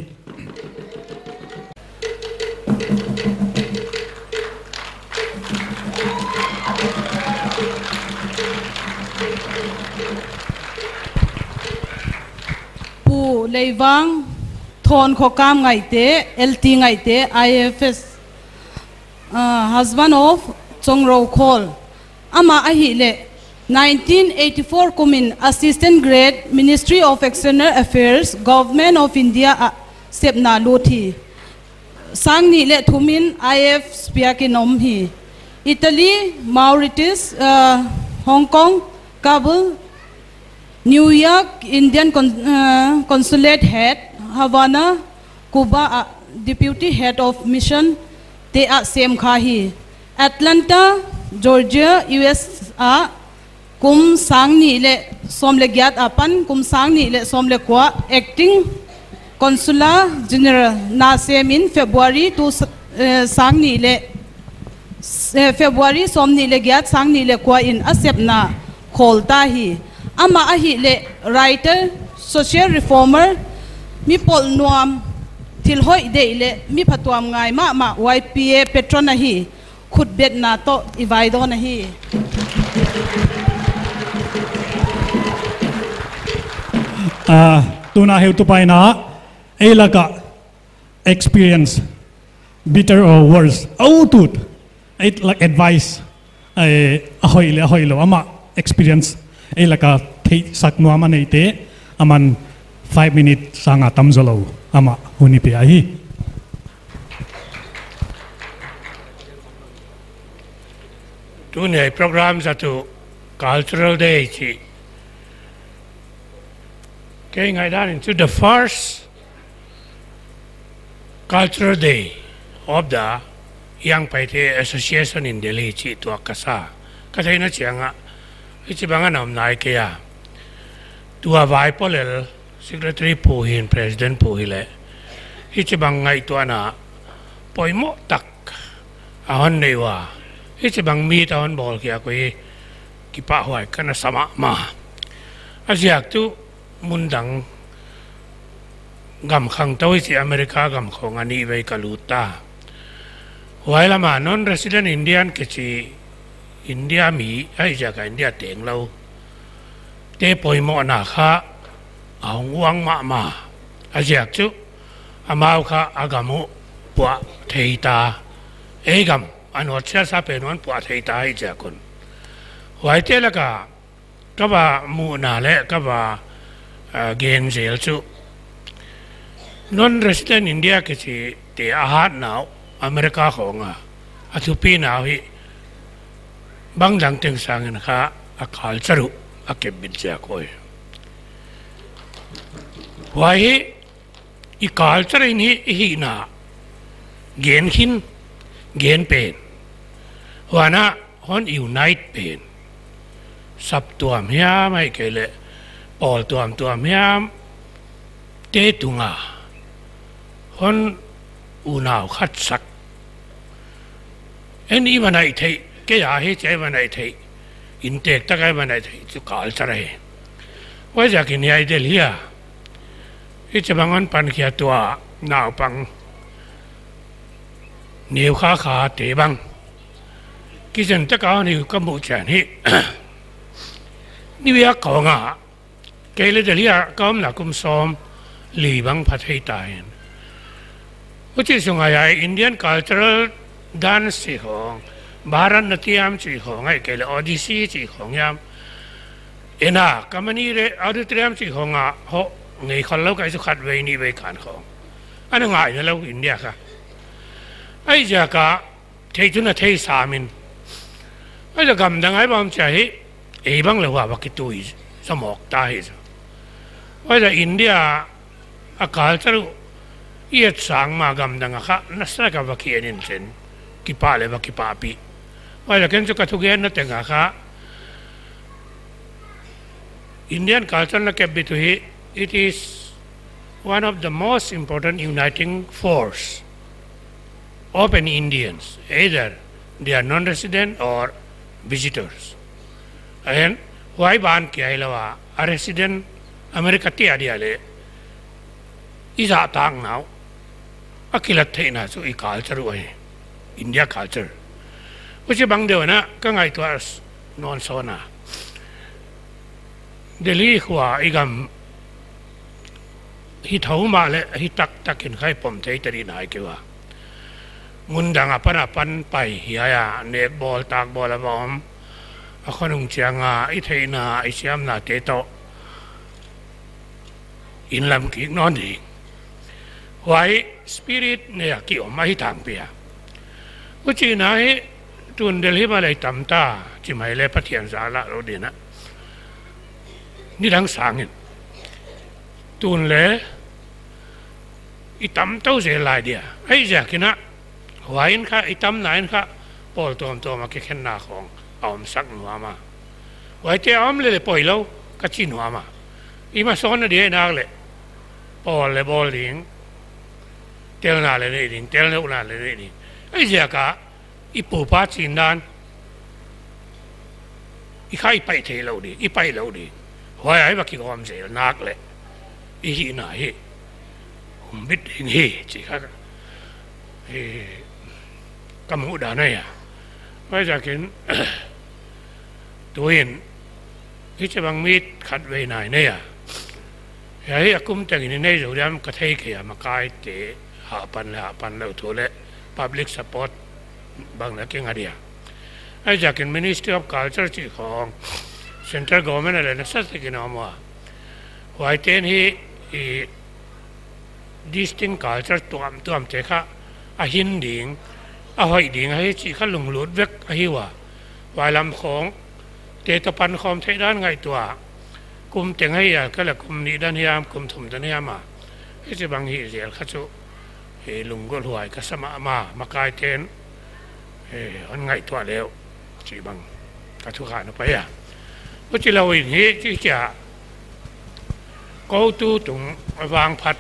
Pu Leivang Thonkhokam Ngaihte, L T Ngaihte, I F S, uh, husband of Chongrou Khol. Amah ahihleh nineteen eighty-four kumin Assistant Grade, Ministry of External Affairs, Government of India a sepna lut hi. Sang nih leh thumin I F S piakin om hi. Italy, Mauritius, uh, Hong Kong, Kabul, New York, Indian Con-, uh, Consulate Head, Havana, Cuba a Deputy Head of Mission te a sem kha hi. Atlanta, Georgia, U S a kum sang nih leh sawm leh giat apan kum sang nih leh sawm leh kua Acting Consular General na semin February two, eh, sang nih leh, eh, February sawm nih leh giat sang nih leh kua in a sepna khawl ta hi. Amah ahihleh writer, social reformer, mi pawl nuam, thil hoih deih leh mi phatuam ngai mahmah Y P A patron ahi. Khutbetna toh i vaidawn ahi. Ah, tuna heutupa in a, ei laka experience, better or worse, a ut ut, ei lak advice, eh, a hoih leh a hoihlou, amah experience, ei laka theihsak nuam a neite, aman five minute sang a tam zaw lou, amah hun i pia hi. Tuni a program zatu Cultural Day chi. Kei ngaihdan in chu the first Cultural Day of the Young Paite Association in Delhi chi tuak ka sa. Ka theihna chiang a, hichibang a na om nai kei a. Tua vai polel Secretary pu hi'n, President pu hileh, hichibang ngaihtuahna poimoh tak a hon nei ua. Hichibang meet a hon bawl khia uh hi kipahhuai ka na sa mahmah. A ziak tuh mundang gam khangtou hichi America gam khawng a nih vei ka lut ta. Huai lama non-resident Indian kichi India mi, ahihziak a India teng lou te poimohna kha a hong uang mahmah. A ziak chu amau kha a gam uh puah thei ta. Ei gam a nuat siasa pen uh hon puah thei ta hi ziak un. Huaite laka ka va muhna leh ka va, ah, gen zel chu non-resident India kichi te a hatna uh America khawng a, a thupina uh hi bangdang teng sangin kha a culture uh a kepbit ziak uh. Huai hi i culture in hi i hihna gen khin, gen pen. Huan a hon unite pen. Saptuam hiam ahihkeileh pawltuamtuam hiam te tunga hon unau khatsak. En i va naih theih, kei a hichi a i va naih theih, inntek tak a i va naih theih chu culture ahi. Huaiziakin hiai Delhi a hichibang hon pankhia tua naupang neu khakha te bang kizen taka hon hi ka muh chian hi. Ni bia khawng a kei leh Delhi a ka omna kum sawmli bang pha thei ta in. Huchi sunga hiai Indian cultural dance chi khawng, Bharatanatyam chi khawng ahihkeileh Odissi chi khawng hiam, en a ka mani re auditorium chi khawng a hoh ngei khollou ka hi chu khatvei nihvei kan khawng. Ana ngaihna lou India kha. Ahihziak a theih chu na thei sam in. Huai leh gam dang a bang chia hi, ei bang leh huai va kitui zomawk ta hi zaw. Huai leh India a culture uh i et sang ma gam dang a kha nasa ka va ki en in chen, kipah leh va kipahpih. Huai leh ken chu ka thugenna teng a kha Indian culture na kep bit uh hi, it is one of the most important uniting force of an Indians, either they are non-resident or visitors. And huai ban kia hilou a, a resident America te adia leh i zahtakna uh a kilat theihna chu i culture uh ahi, India culture. Huchibang deuh in a ka ngaihtuah s-, nawn sawn a. Delhi khua i gam hi thou mahleh hi taktak in khai pom thei ta di nai kei ua. Mun dang apan apan pai hiai a, nek bawl tak bawl a va om. A khonung chiang a i theihna, i siamna te toh in lam kik nawn ding. Huai spirit nei a ki om ahi tangpi a. Huchi in a hi tun Delhi mah leh i tam ta, chi mai leh Pathian zahlah lou din a. Nidang sang in. Tun leh i tam tou zel lai dia. Huaiziak in a, huai in kha, i tamna in kha, pawl tuamtuam a kikhenna khong a omsak nuam a. Huaite a om leh leh poi lou, ka chi nuam a. I ma sawn na dia i nak leh, pawl leh bawl ding, telna leh nei ding, tel louhna leh nei ding. Huaiziak a, i pu pa chin dan, i kha i pai thei lou di, i pai lou di. Huai a i va kigawm zel nak leh, i hihna hi humbit ding hi, chi kha, eh, ka muhdan ahi a. Huaiziak in, tu in, hichibang meet khat vei nai nei a. Hiai hi a kum teng in i nei zou diam ka thei kei a, makaite hapan leh hapan lou thu leh public support bang na kinga dia. Huaiziak in Ministry of Culture chih khong Central Government a leh nasa takin a om ua. Huaite'n hi, i, distinct culture tuamtuam te kha a hin ding, a hoih ding ahi chih kha lunglut vek ahi ua. Huai lam khong te toh pankhawm theih dan ngaihtuah. Kum teng ahi a, ka leh kum nih dan hiam, kum thum dan hiam a. Hichibang hih zel kha chu, eh, lunggulh huai ka sa mahmah, makaite'n, eh, hon ngaihtuah leh uh, chibang ka thukhak na pai a. Huchi lou in hi, chi chia, kou tu tung vangphat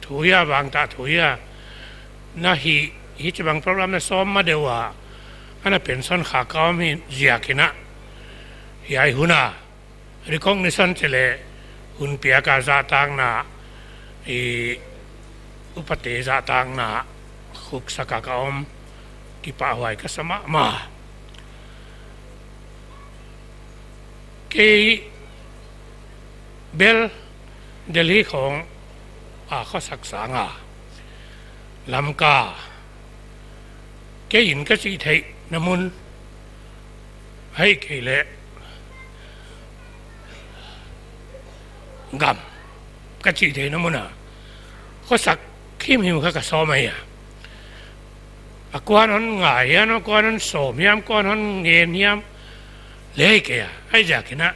thu hia, vangtah thu hia, na hi, hichibang program na sawm ma deuh ua, ana pension kha ka om hi ziak in a, hiai hun a, recognition chih leh hun piak a zahtakna, i, upate zahtakna, khuksak a ka om, kipahhuai ka sa mahmah. Kei bel Delhi khong a khosak sang a, Lamka, kei in ka chih theihna mun, ahihkeileh gam ka chih theihna mun a khosak himhim kha ka sawm ahi a. A kua'n hon ngai hiam, a kua'n hon sawm hiam, kua'n hon ngen hiam leh kei a. Huaiziak in a,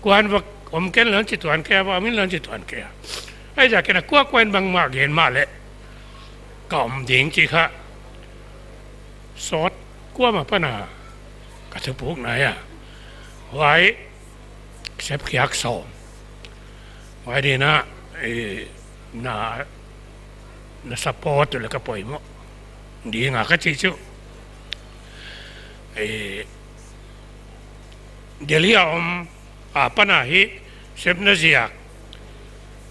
kua'n va om ken leh hon chi tuan kei a, va om in leh hon chi tuan kei a. Huaiziak in a, kuakua'n bangmah gen mahleh ka om ding chih kha sawt kuamah pan a ka thupukna ahi a. Huai sep khiak sawm. Huai din a, eh, na, na support leh ka poimoh ding a ka chih chu. Eh, Delhi a om apan a hi sepna ziak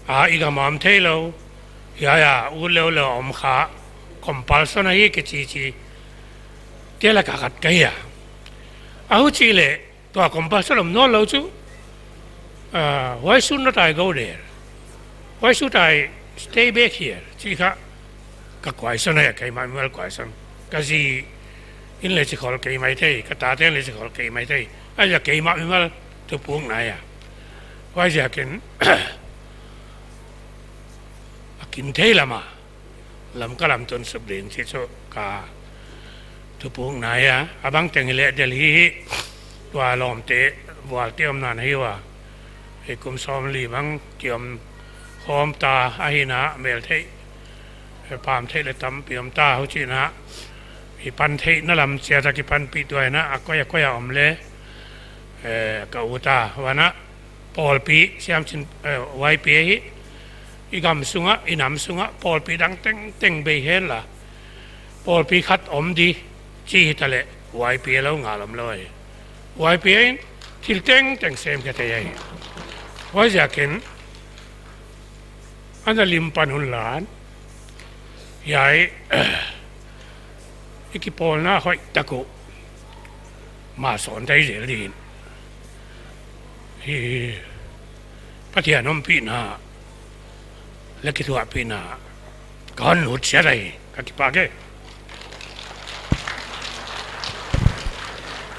a i gam a om theilou, hiai a ut leuleu om kha compulsion ahi ka chi chi. Te laka khat ka hi a. A huchi leh, tua compulsion om nawnlou chu, ah, why should not I go there? Why should I stay back here? Chih kha ka question ahi a, keimah mimal question. Ka zi in leh chi khol kei maithei, ka tate'n leh chi khol kei maithei. Huai a keimah mimal thupukna ahi a. Huaiziak in a kin thei lam a, Lamka lam tun suk ding chih chu ka thupukna hi a, a bang teng hileh Delhi hi tua lawmte, vualte omna na hi ua. Hiai kum sawmli bang kiom khawm ta ahi a, mel theih, eh, pam theih leh tampi om ta, huchiin a, i pan theihna lam chiat a kipanpih tuah in a, a koi a koi a om leh, eh, ka ut a, huan a, pawlpi, Siamsin, eh, Y P A hi, i gam sungah, i nam sungah, pawlpi dang tengteng bei hen la. Pawlpi khat om di, chi hitaleh, Y P A lou ngal omlou hi. Y P A in, thil tengteng semkhiat ahi. Huaiziakin, ana lim pan hun lan, hiai, i kipawlna hoihtak uh, mah sawn thei zel ding. Hi, Pathian ompihna, leh kithuahpihna, ka hon lut chiat ahi, ka kipak e.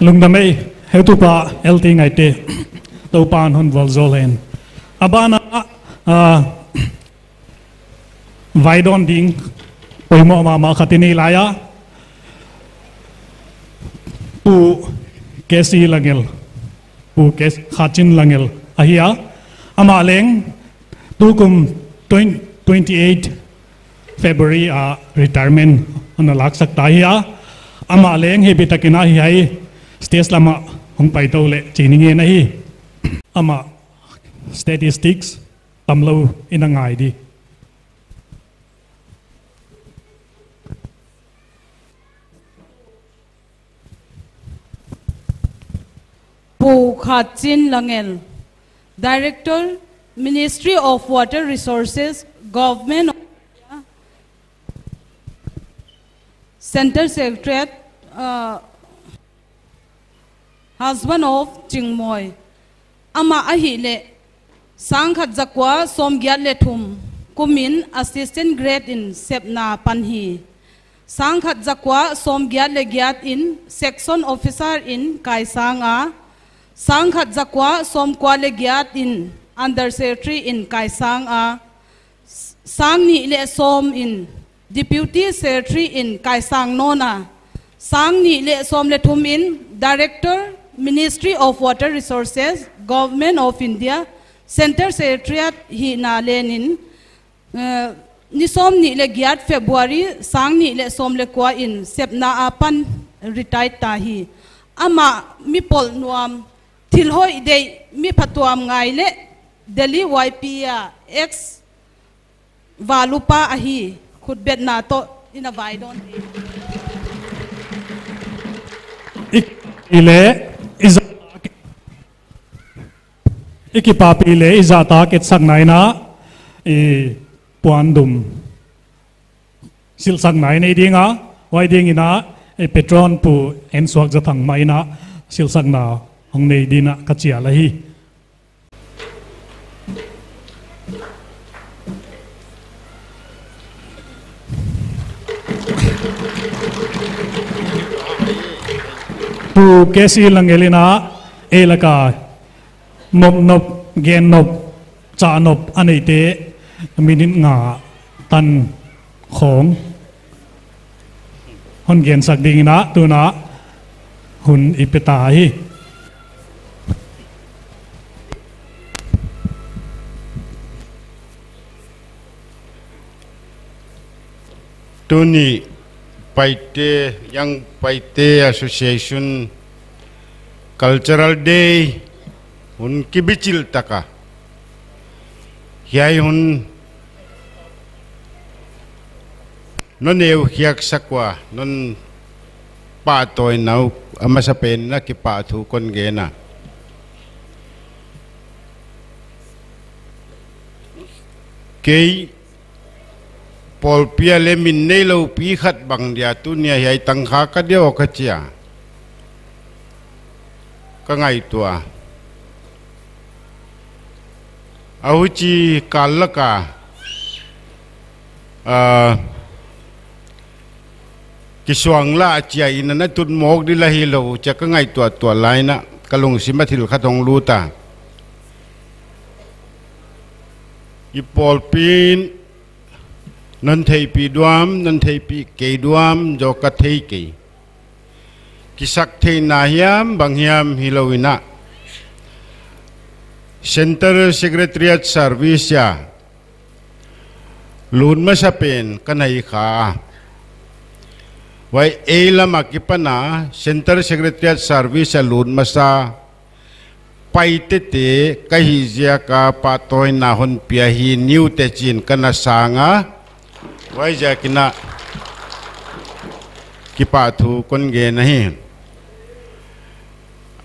Lungdam ei, heutupa L T Ngaite, Toupa'n hon vualzawl hen. A ban ah, ah, vaidawn ding, poimoh mahmah khat i nei lai a. Pu K C Langel, Pu K C Khatchin Langel ahi a. Amah leng, tukum twenty, twenty-eight February a retirement ana laksak ta hi a. Amah leng hehpihtakin a hiai stage lam ah hong paitou leh chi ning e na hi. Amah statistics tamlou in a ngai di. Pu Khatchin Langel, Director, Ministry of Water Resources, Government of India, Central Secretariat, uh, Husband of Chingmoi. Amah ahihleh, sangkhat zakua sawmgiat leh thum kumin assistant grade in sepna pan hi. Sangkhat zakua sawmgiat leh giat in section officer in kaisang a. Sangkhat zakua sawmkua leh giat in under secretary in kaisang a. Sangnih leh sawm in Deputy Secretary in kaisang nawn a. Sangnih leh sawm leh thum in Director, Ministry of Water Resources, Government of India, Central Secretariat hihna len in, eh, ni sawmnih leh giat February sangnih leh sawm leh kua in sepna apan retire ta hi. Amah mi pawl nuam, thil hoih deih, mi phatuam ngai leh Delhi Y P A a ex valupa ahi, khutbetna toh in a vaidawn. I kipapi leh i zahtak, i kipapi leh i zahtak etsakna in a, i puandum silhsakna i nei ding a, huai dingin a, i patron Pu Ensuak Zathang mah in a silhsakna hong nei dingin a ka chial ahi. Pu K C Langel in a, ei laka mop nop, gen nop, chah nop a neite minute nga tan khong hon gensak dingin a, tun a hun i pe ta hi. Tuni Paite, Young Paite Association Cultural Day hun kibichil taka, hiai hun non neukhiaksak ua, non pahtawina uh a masapen in a kipahthu kon gen a. Kei pawlpi a leh min neilou pi khat bang dia tuni a hiai tangkha ka dia aw ka chi a, ka ngaihtuah a. Huchi kal laka, ah, kisuang lah a chia in a na tut mawk di lah hilou chia ka ngaihtuah tuah lai in a, ka lungsim a thil khat hong lut a. I pawlpi'n non theihpih diam, non theihpih kei diam, zaw ka thei kei. Kisak theihna hiam bang hiam hilou in a, Central Secretariat Service a lut masa pen ka na hi kha. Huai ei lam akipan a Central Secretariat Service a lut masa Paite te ka hih ziak a pahtawina hon pia hi, niute chin ka na sang a. Huaiziak in a kipahthu kon gen ahi.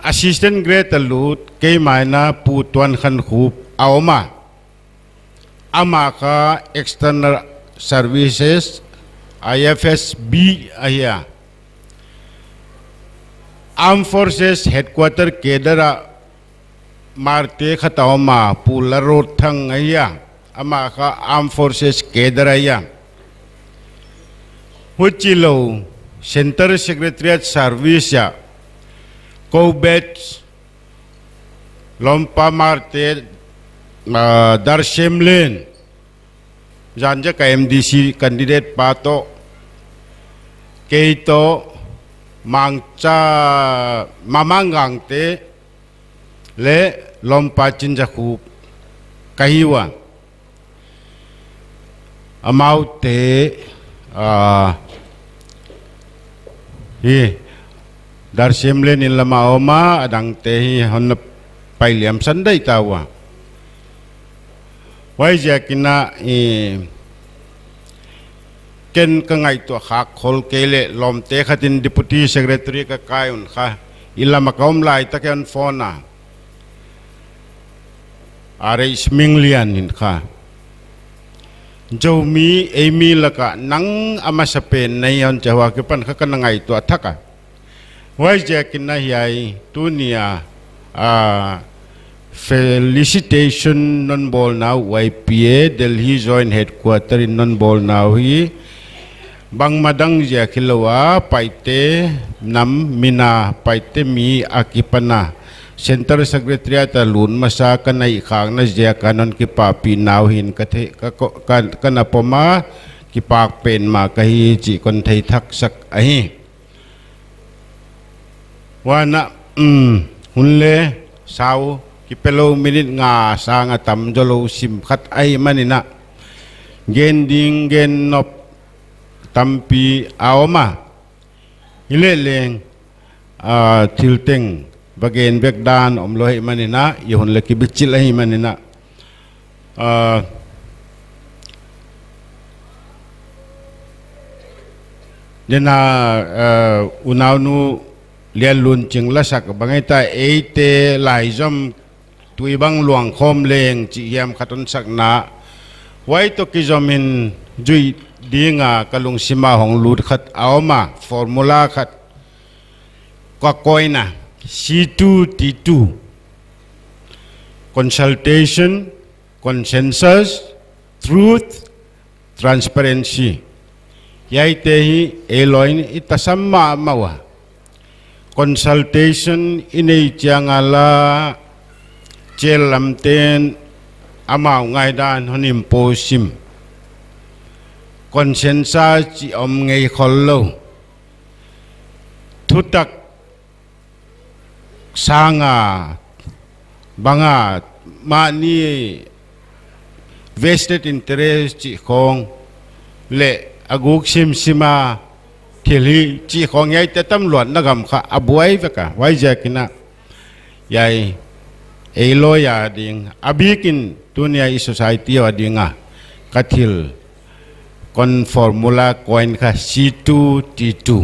Assistant grade a lut kei mai in a Pu Tuankhankhup a om a. Amah kha External Services, I F S B ahi a. Armed Forces Headquarter Cadre a marte khat a om a, Pu Lalrotthang ahi a. Amah kha Armed Forces Cadre ahi a. Huchilou, Central Secretariat Service a, kou batch, lawmpa marte, ah, Darsemlen, zan ziak a M D C candidate pa toh, kei toh, Mangcha, Mamang Gangte, leh lawmpa Chinzakhup ka hi ua. Amaute, ah, hi, Darsemlen in lam a om a, adangte hi hon na pai liamsan dai ta ua. Huaiziak in a, i, ken ka ngaihtuah khak khol kei leh lawmte khat in Deputy Secretary ka kai un kha. I lam a ka om lai tak in a phone a, R H Minglian in kha, Zomi ei mi lak a nang a masapen na hi hon chi a, huai akipan kha ka na ngaihtuah thak a. Huaiziak in a hiai tuni a, ah, felicitation non bawlna uh Y P A Delhi Joint Headquarter in non bawlna uh hi, bangmah dang ziak hilou a, Paite nam mi in a, Paite mi akipan a Central Secretariat a lut masa ka na hih khakna ziak a non kipahpihna uh hi'n ka thei, ka ko-, ka, ka na pom a, kipak pen mah ka hi chih kon thei thak sak ahi. Huan a, um, hun leh sau kipe lou, minute nga sang a tam zou lou sim khat ahihman in a, gen ding gen nop tampi a om a. Hileh leng, ah, thil teng va gen vek dan omlou ahihman in a, i hun leh kibichil ahihman in a. Ah, den a, ah, unaunu Lianlunching la sak bang ahia, eite laizom tui bang luang khawm leng chih hiam khat hon sakna. Huai toh kizom in zuih ding a ka lungsim a hong lut khat a om a, formula khat ka koih na, C two T two. Consultation, consensus, truth, transparency. Hiaite hi ei lawi in i tasam mahmah ua. Consultation i neih chiang a la, chel lamte'n amau ngaihdan hon impose sim. Consensus chih om ngei khollou. Thutak sang a, bang a, mahni vested interest chih khong leh a guk simsim a thil hi chih khong hiaite tam luatna gam kha a buai vek a, huaiziak in a, hiai ei lawi a ding, a bik in tuni a i society a ding a ka thil kon formula koih kha C two T two.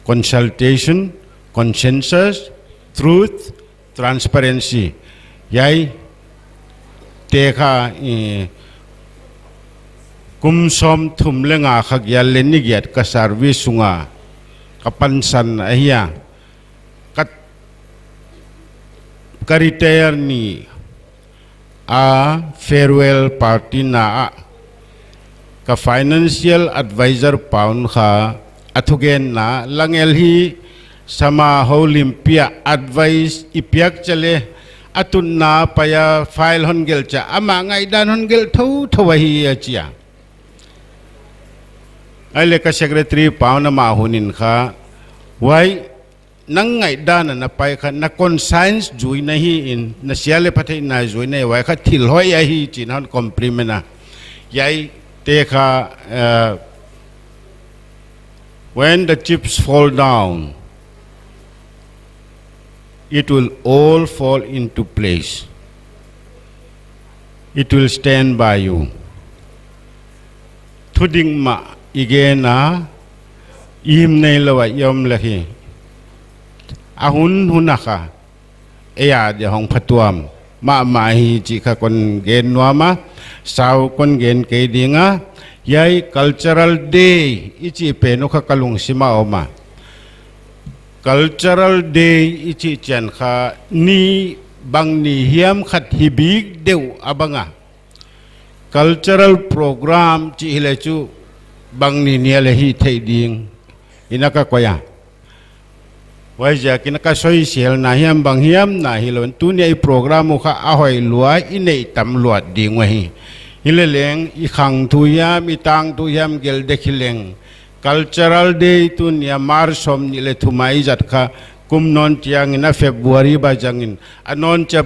Consultation, consensus, truth, transparency. Hiaite kha, eh, kum sawmthum leh nga kha giat leh ni giat ka service sung a ka pansan ahi a. Ka, ka retire ni a farewell party na ah ka financial advisor pa'n kha a thugenna, Langel hi sama houlimpi a advice i piak chiang leh a tunna pai a file hon gelh chiang amah ngaihdan hon gelh thouthou ahi a chi a. Ahihleh ka secretary pa'n amah hun in kha, huai nang ngaihdan a na pai kha, na conscience zui na hi in, na sia leh pha theihna zui na hi, huai kha thil hoih ahi chi'n hon compliment a. Hiaite kha, uh, when the chips fall down, it will all fall into place. It will stand by you. Thudik mah i gen a, i him neilou a i om leh hi, a hun hun a kha ei a dia hong phatuam mahmah hi chih kha kon gen nuam a, sau kon gen kei ding a. Hiai Cultural Day i chih pen uh kha ka lungsim a om a. Cultural Day i chih chiang kha ni bang ni hiam khat hi bik deuh a bang a. Cultural program chih hileh chu bang ni ni a leh hi thei ding in a ka koih a. Huaiziakin ka soisel na hiam bang hiam na hilou in, tuni a i program uh kha a hoih lua i neih tam luat ding uh ahi. Hileleng i khang thu hiam, i tang thu hiam gelh dek hileng, Cultural Day tuni a March sawmnih leh thum a i zat kha, kum nawn chiangin a February bang zangin, a nawn chiah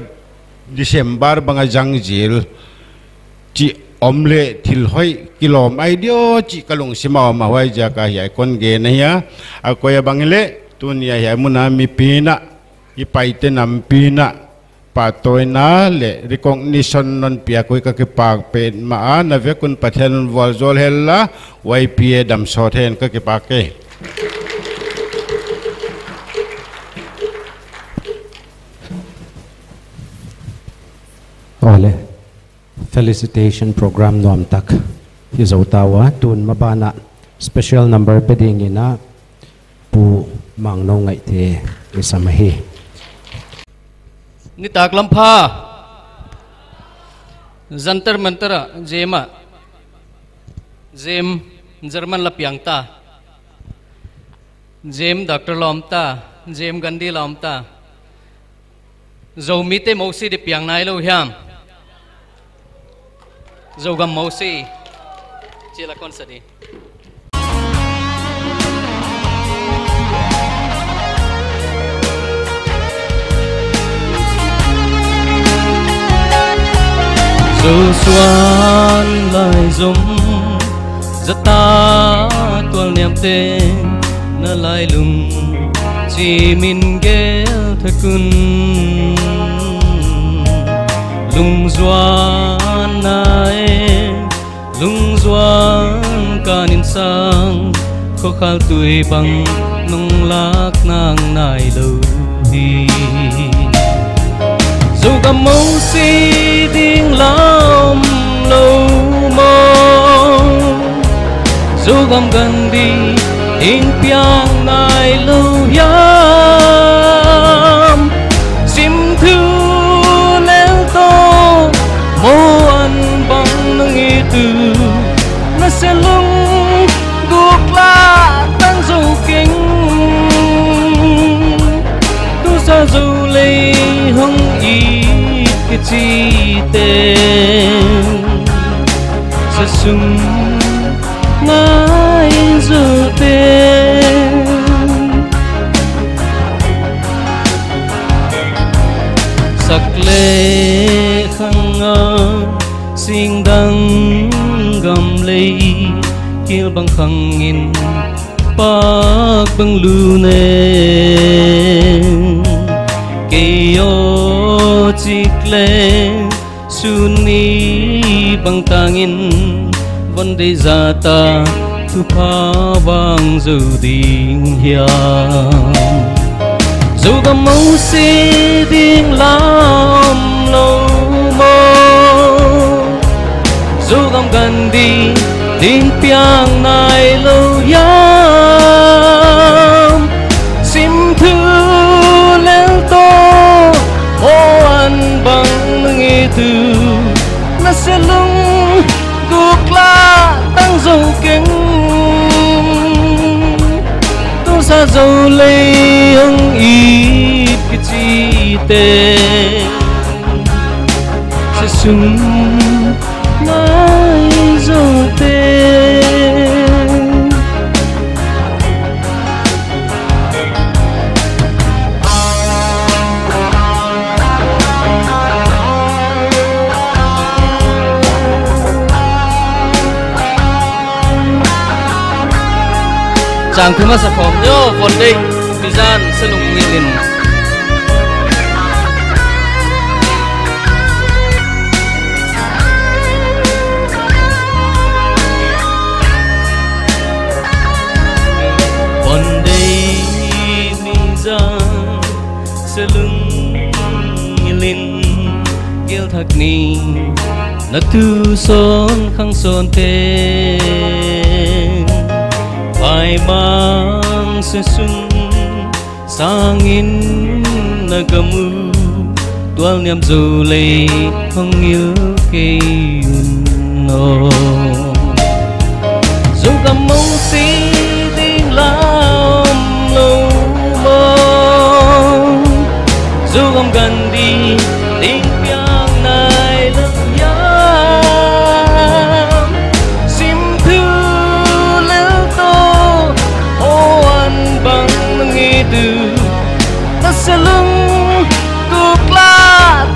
December bang a zang zel chih om leh thil hoih kilawm ahi diam chih ka lungsim a om a, huaiziak a hiai kon gen ahi a. A koih a bang hileh, tuni a hiai mun a mipi'n a, i Paite nampi'n a, pahtawina leh recognition non piak uh ka kipak petmah a, na vek un Pathian in vualzawl hen la, Y P A damsawt hen, ka kipak e. Awle. Felicitation program nuam tak i zou ta ua, tun maban ah special number pe dingin a Pu Mangno Ngaihte i sam ahi. Nitaklam pha. Jantar Mantar ah, Jem ah, Jem German la piang ta. Jem Doctor la om ta, Jem Gandhi la om ta. Zomite mosi di piang nailou hiam? Zogam mosi. Chih la kon sa di. Zosuan lai zom zata tual niam teng na lailung chih min gel thak un. Lungzuan na e, lungzuan kan insang, khokhal tui bang nong lak nang nailou hi. Zogam mosi ding la om lou maw? Zogam Gandhi ding piang nailou hiam? Sim thu lel toh, maw an bang nong it uh, na se lung guk la tang zou keng. Tu sa zou lei hong it kichi teng, sa sum ngai zou teng. Sak leh khang a singdang gam lei, kil bang khang in pak bang lu ne. Kei aw chik leh sun ni bang tangin von deih zata thupha vang zou ding hiam? Zogam mosi ding la om lou maw? Zogam Gandhi ding piang nailou hiam? Sim thu lel toh, maw an bang nong it uh, na se lung guk la tang zou keng. Tu sa zou lei hong it kichi teng, sa sum ngai zou teng. Tang kuma sa khawm nyo, Von Dei, Mizan, Selung Ngilin. Von Dei, Mizan, Selung Ngilin, Gel Thak Ni, na tu son khang son te. Pai mang se sung, sangin na gamu, tual niam Zo lei hong ngil kei un aw. Zogam mong si ding lam lou maw, Zogam gan di ding piang nai lou hiam. Sim thu lel toh, o an bang ngi tu, ta Selung kukla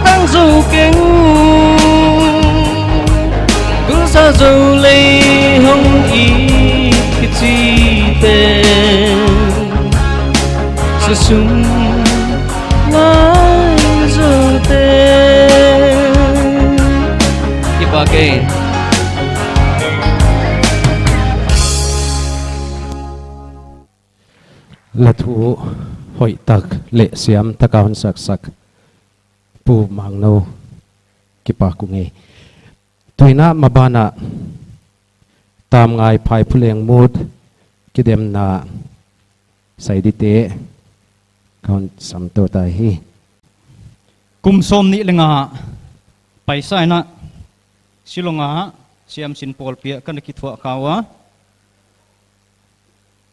tang Zo keng. Kusa Zo lei hong i kichi te, sa sung lai Zo te. Kipak e. La thu hoih tak leh siam tak a hon sak sak Pu Mangno, kipak ung e. Tuin a maban a Tamngai Phaiphu Lengmut kidemna sai dite ka hon sam tou ta hi. Kum sawmnih leh nga paisa in a Shillong a Siamsin Pawlpi ah ka na kithuah kha ua.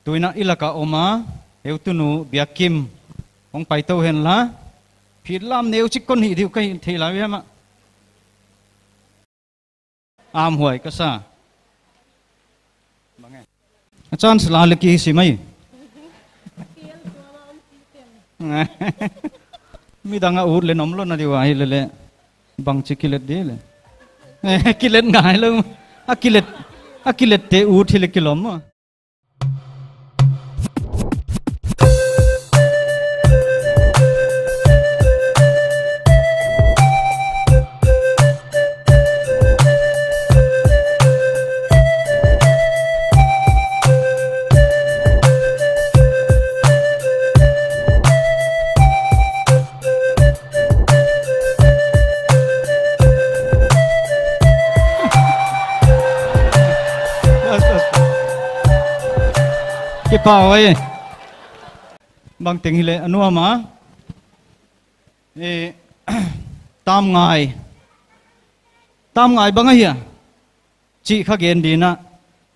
Tuin a i lak a om a, heutunu Biakim hong pai tou hen la. Phit lam neu chik kon hih diu ka hih theih lai uh hiam a. Am huai ka sa. A chance la leh ki si mai. Midang a ut leh nom lou na di uh ahi leh leh. Bangchi kilet di leh. Kilet ngai lou. A kilet, a kilet te ut hi leh kilawm maw. Kipak e. Bangteng hileh a nuam a. Eh, Tamngai. Tamngai bang ahia chih ka gen ding a,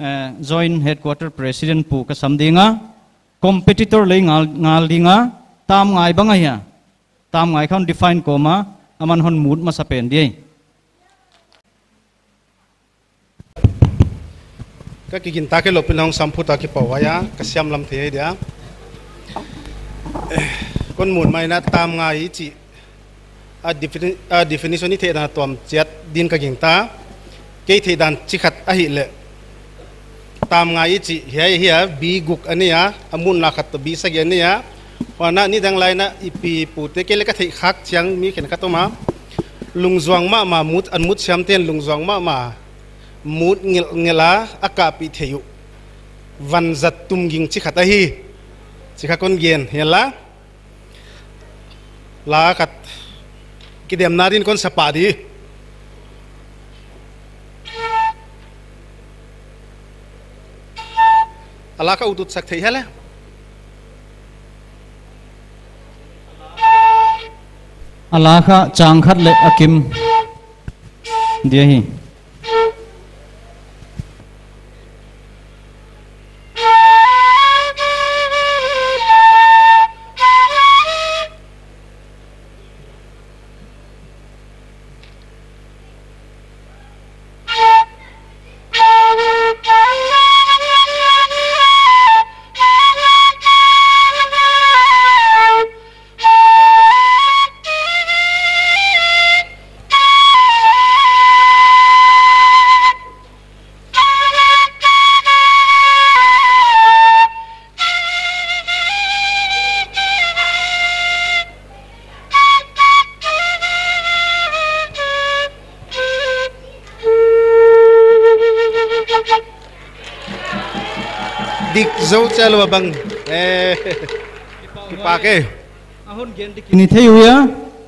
eh, Joint Headquarter President Pu ka sam ding a, competitor leh ngal, ngal ding a, Tamngai bang ahia. Tamngai kha hon define kawm a, aman hon mut masa pen di. Ka kigintak e lopin hong sam phut a kipak huai a, ka siam lam thei dia. Eh, kon mut mai in a Tamngai i chih a defini-, a definition i theih dan tuam chiat din ka gingta. Kei theih dan chi khat ahihleh, Tamngai i chih hiai hi a, bi guk a nei a, a mutna khat toh bi sagih a nei a. Huan a nidang lai in a i pi i pute kei leh ka theih khak chiang mi khenkhat om a. Lungzuang mahmah mut, an mut siamte'n lungzuang mahmah mut ngelh ngelh a, a kahpih theih uh. Vanzat tum ging chi khat ahi. Chi kha kon gen hen la. La khat kidemna din kon sa pah di. A la kha ut ut sak thei hia leh. A la kha chang khat leh a kim di ahi. Dik zou chiah lou bang. Eh, kipak e. A hon gen dik in thei uh hia.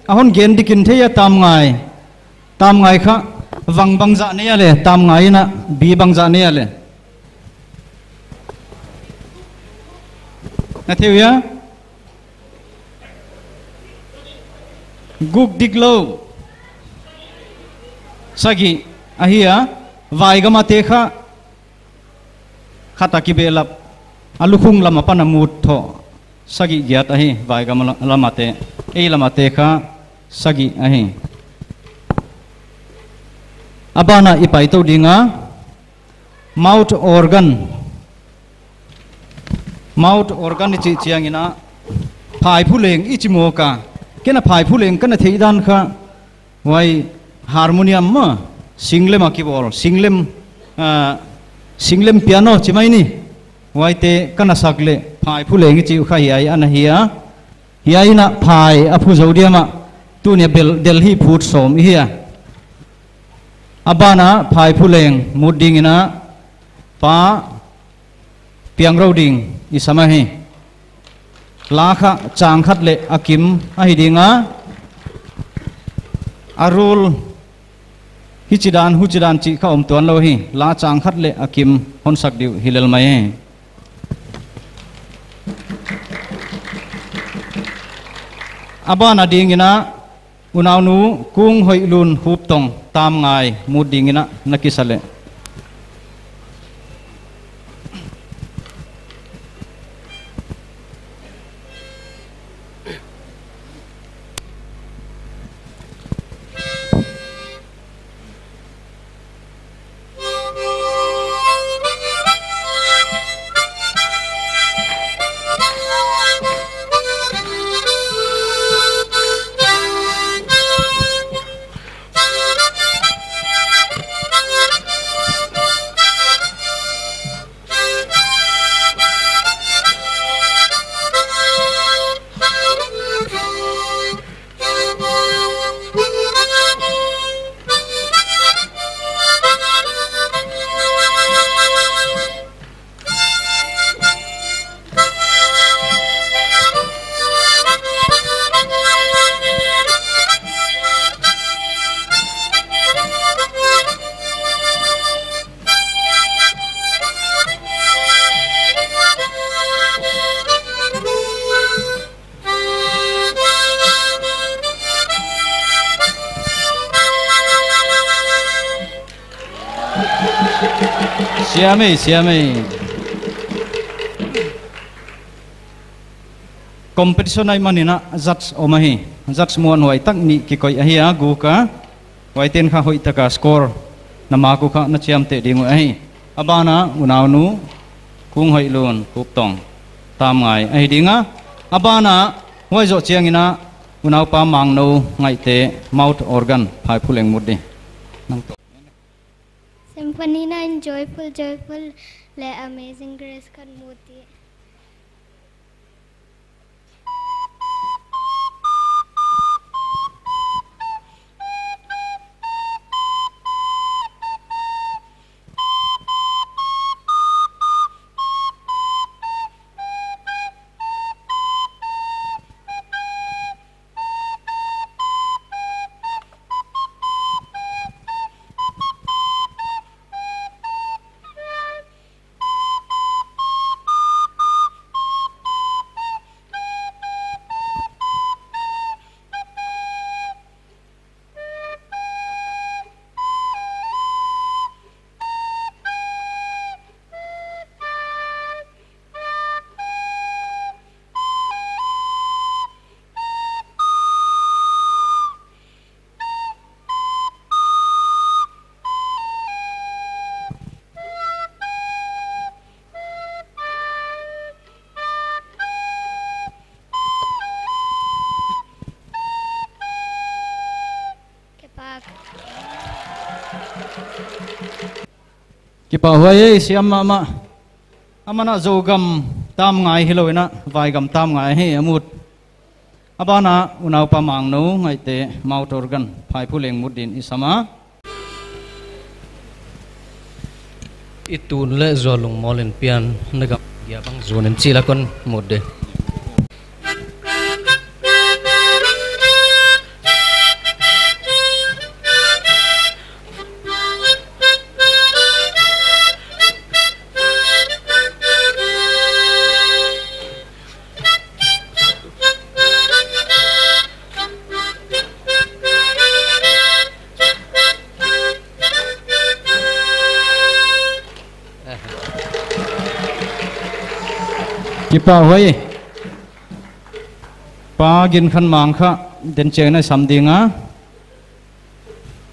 A hon gen dik in thei a, Tamngai. Tamngai kha vang bangzah nei a le, Tamngai in a bi bangzah nei a le. Na thei uh hia. Guk dik lou. Sagih ahi a, Vaigam a te kha khat a kibehlap, a lukhung lam apan a mut thoh. Sagih giat ahi, Vaigam la-, lam a te. Ei lam a te kha sagih ahi. A ban a i pai tou ding a, mouth organ. Mouth organ i chih chiangin a, phaiphu leng i chi maw ka. Ken a phaiphu leng ka na theih dan kha, huai harmonium maw, singlem a kibawl, singlem, ah, singlem piano chi mai ni. Huaite ka na sak leh, phaiphu leng i chih uh kha hiai ana hi a. Hiai in a phai a phu zou diam a, tuni a bel, Delhi phut sawm i hi a. A ban a phaiphu leng mut ding in a, Pa Piangrou ding i sam ahi. La kha chang khat leh a kim ahi ding a. A rule hichi dan, huchi dan chih kha om tuan lou hi. La chang khat leh a kim hon sak diu hi lel mai hi. A ban a ding in a, Unaunu Kunghoihlun Huptong, Tamngai, mut ding in a na kisa leh. Siam e, siam e. Competition ahih manin a judge om ahi. Judge muanhuai tak nih kikoih ahi a, guk a. Huaite'n kha hoihtaka score na mark uh kha na chiamteh ding uh ahi. A ban a unaunu Kunghoihlun Huptong, Tamngai ahi ding a. A ban a huai zoh chiangin a unaupa Mangnou Ngaihte, mouth organ, phaiphu leng mut di. Nang to. Symphony nine, Joyful, Joyful leh Amazing Grace kha mut di. Kipak. Kipak huai e, siam mahmah. Aman a Zogam Tamngai hilou in a, Vaigam Tamngai hi a mut. A ban a unaupa Mangnou Ngaihte, mouth organ, phaiphu leng mut din i sam a. I tun leh zual lungmawl in pian na gam. Ia bang zun in chih la kon mut di. Kipak huai. Pa Ginkhanmang kha den chiang in i sam ding a.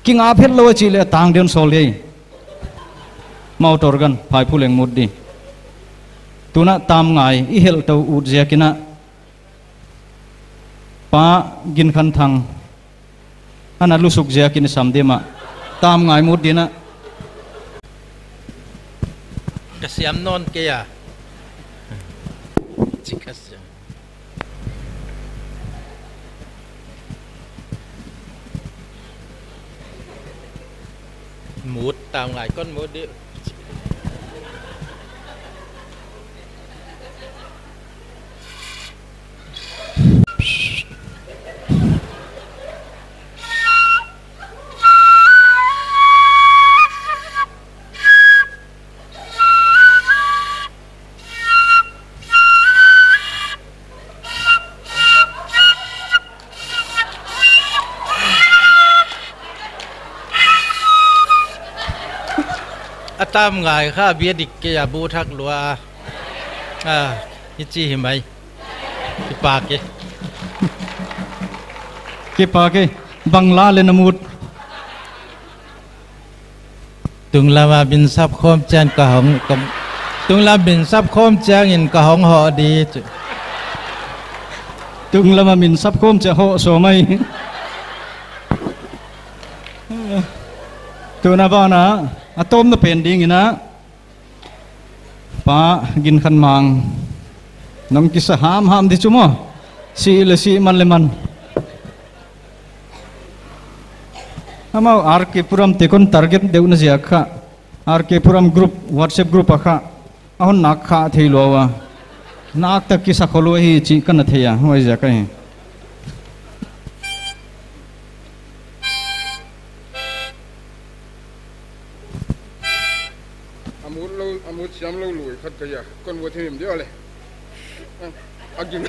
Kinga phet lou a chih leh tang den sawl hi. Motor gan, phaiphu leng mut di. Tuna Tamngai i helh tou ut ziak in a. Pa Ginkhanthang ana lusuk ziak in i sam di mah. Tamngai mut di na. Ka siam nawn kei a. Chih ka siam. Mut, Tamngai kon mut di. A Tamngai kha bia dik kei a, bu thak lua. A, i chih hi mai. Kipak e. Kipak e. Bang la leh na mut. Tunglam a min sap khawm chiang ka hong, ka, tunglam min sap khawm chiang in ka hong hoh di. Tunglam a min sap khawm chiang hoh sawm mai. Tuna ban a, a tawpna pen ding in a. Pa Ginkhanmang. Nong kisa hamham di chu maw. Si leh si, man leh man. Amau R K Puram te kon target deuhna ziak kha. R K Puram group, WhatsApp group a kha. A hon nak kha thei lua ua. Nak tak kisa khol ua hi chih ka na thei a. Huai ziak ahi. A mut lou, a mut siam lou lui khat ka hia. Kon mut thei nim dia le. A gin.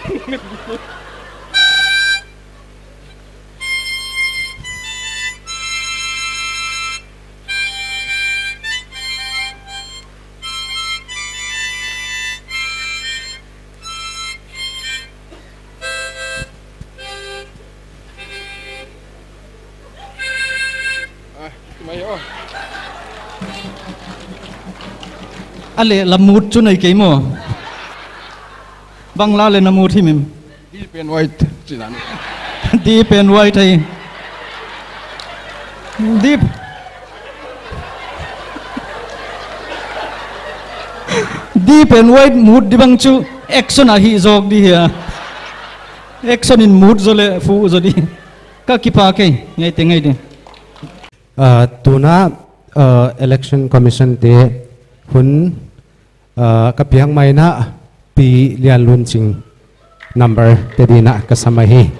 A leh la mut chu nei kei maw. Bang la leh na mut himhim. Deep and wide, chih dan. Deep and wide hi. Deep. Deep and wide mut di bang chu action a hih zawk di hia. Action in mut zaw leh fuh zaw di. Ka kipak e, ngaihte ngai di. Ah, tuna, ah, Election Commission te hun, ah, ka piak mai na Pi Lianlunching number te di na ka sam ahi.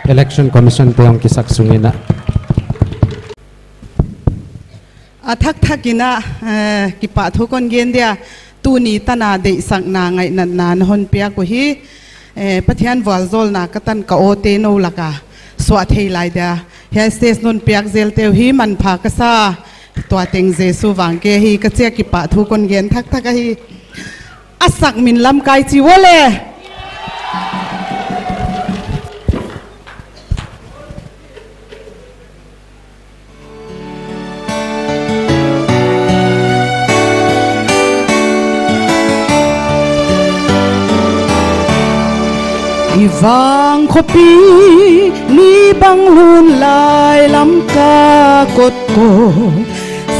Election Commission te hong kisak sung in a. A thakthak in a, eh, kipahthu kon gen dia, tuni tan a deihsakna ngaihnatna na hon piak uhi, eh, Pathian vualzawlna ka tan ka awte nou lak a suah thei lai dia. Hiai stage non piak zel te uh hi manpha ka sa, tua teng Jesu vang kei hi ka chi a, kipahthu kon gen thakthak ahi. A sak min lamkai chi ua le. I vang khopi ni bang lun lai lam ka kot ko,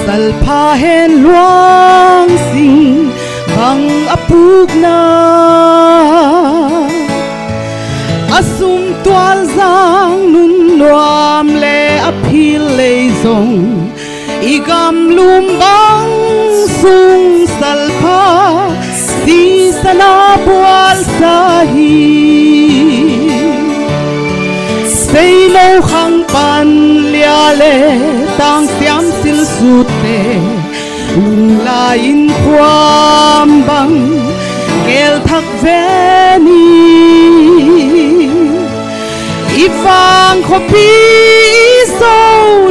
salpha hen luang sing bang a pukna. A sum tual zang nun nuam leh a phil lei zong, i gam lum bang sung salpha na bual sa hi. Seinou khang pan lia leh tang siam silsut te, lunglai in khuam bang gel thak ve ni. I vang khopi i Zo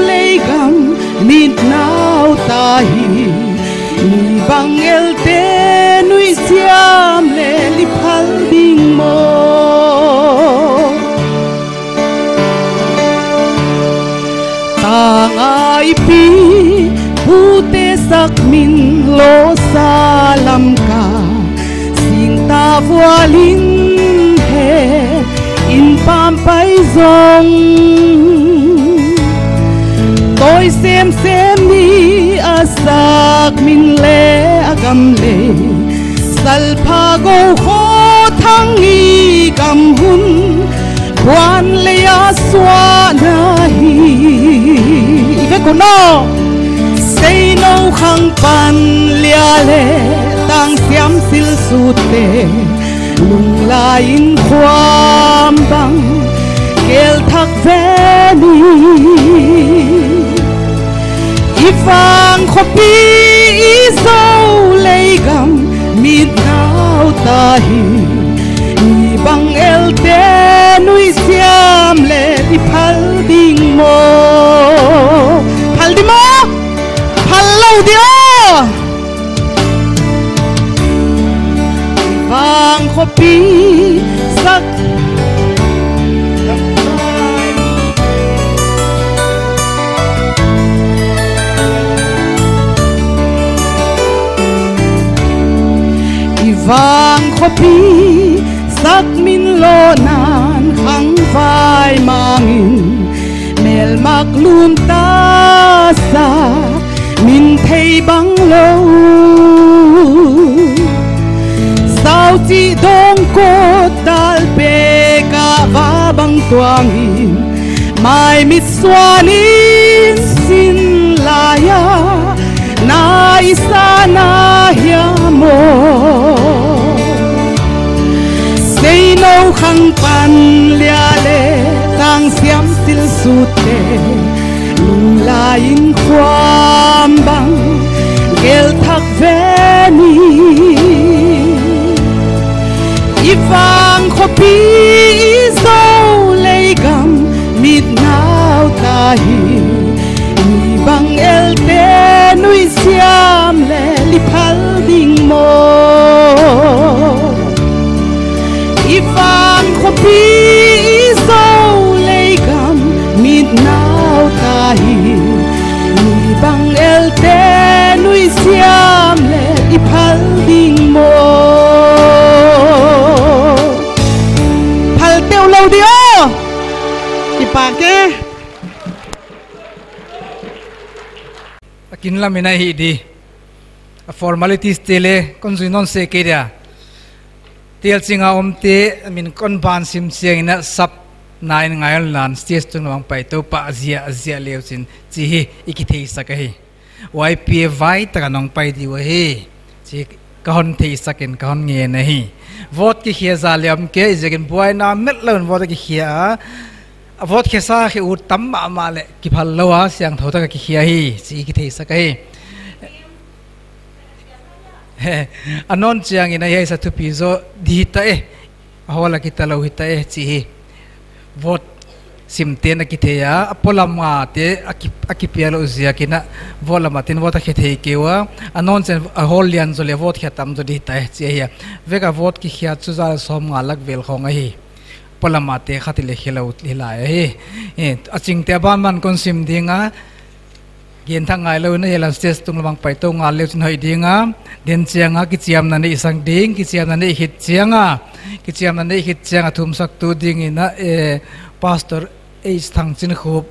lei gam mit nau ta hi. Mi bang elte nuisiam leh i phal ding maw? Tang a i pi pute sak min lo sa lam ka, sing ta vual in he in pam pai zong. Toi semsem ni a sak min leh a gam lei, salpha go kho thang i gam hun, buan lei a suah na hi. I vek un aw. Seinou khang pan lia leh tang siam silsut te, lunglai in khuam bang gel thak ve ni. I vang khopi i Zo lei gam mit nau ta hi. Mi bang elte nuisiam leh i phal ding maw? Phal di maw? Phal lou di aw. Vang khopi sak i vang khopi sak min lo nan khang vai mangin, melmak lum ta sa min thei bang lou. Sau chi dong ko tal pe ka va bang tuangin, mai mit suan in sin lai a na i sa na hiam maw? Seinou khang pan lia leh tang siam silsut te, lunglai in khuam bang gel thak ve ni. I vang khopi i Zo lei gam mit nau ta hi. Mi bang elte nuisiam leh i phal ding maw? I vang khopi i Zo lei gam mit nau ta hi. Mi bang elte nuisiam leh i phal ding maw? Phal teu lou di aw. Kipak e. A kin lam in a hi di. A formalities te leng kon zui nawn se kei dia. Tel ching a omte min kon ban sim chiangin a sap na in ngai un lan stage tung lam paitou pah ziahziah leu chin chi hi i kitheisak ahi. Y P A vai taka nong pai di uh ahi. Chi ka hon theisak in ka hon ngen ahi. Vote kikhia za leh om kei ziakin buaina met lou in vote kikhia a. A vote khia sa khe ut tam mahmah leh kiphal lou a siangthou taka kikhia hi, chi kitheisak ahi. A nawn chiangin a hiai sa thupi zaw di hita e. A hall a kita lou hita e, chi hi. Vote simte'n a kithei a, a polam a te a ki, a kipia lou ziakin a vote lam a te'n vote a khia thei kei ua. A nawn chiang a hall lian zaw leh vote khia tam zaw di hita e, chi ahi a. Vek a vote kikhia chu za sawmnga lak vel khong ahi. Polam a te khat leh khe lou hi lai ahi. Eh, a chingte a banban kon sim ding a. Gen thak ngai lou in a hiai lam stage tung lam paitou ngal leu chin hoih ding a. Den chiang a kichiamna neihsak ding, kichiamna neih khit chiang a. Kichiamna neih khit chiang a thumsaktu dingin a, eh, Pastor H Thangchinkhup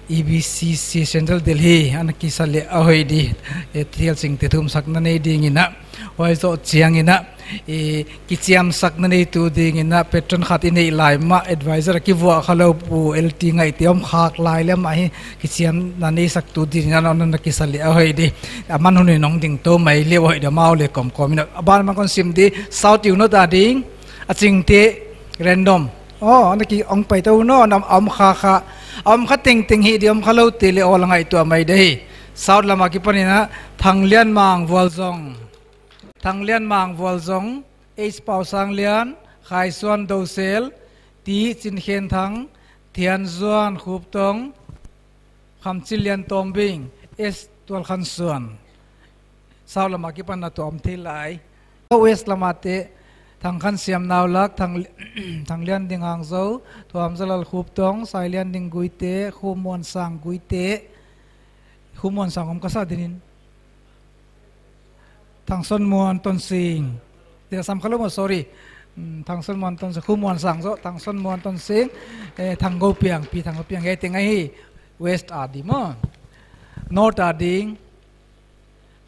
E B C C Central Delhi ana kisa leh a hoih di. E, thil chingte thumsakna nei dingin a, huai zoh chiangin a, e, kichiamsakna neitu dingin a patron khat i neih lai mah, advisor a kivuah khalou Pu L T Ngaihte om khak lai leh amah hi kichiamna neisaktu dingin a ana kisa leh a hoih di. Aman hun in hong ding tou mai leh hoih di, amau leh kawmkawm in a. A ban mah kon sim di, South Unit a ding, a chingte random. Oh, ana ki hong pai tou no, ana om kha kha. Om kha tengteng hi di, om khaloute leh awl a ngaihtuah mai di. South lam akipan in a, Thanglianmang Vualzong. Thanglianmang Vualzong, H Pausanglian, Khaisuan Dousel, T Chinkhenthang, Thianzuan Khuptong, Khamchinlian Tombing, S Tualkhansuan. South lam akipan a tuam thei lai. West lam a te, Thangkhansiam Naulak, Thang, Thanglianding Hangzo, Thuamzalal Khuptong, Sailianding Guite, Khumuansang Guite, Khumuansang om kasa dinin. Thangsonmuan Tonsing. Dia sam khalou maw, sorry. Hmm, Thangsonmuan Tonsing, Khumuansang zoh, Thangsonmuan Tonsing, eh, Thanggoupiang, Pi Thanggoupiang, eh, teng ahi West a di maw. North a ding,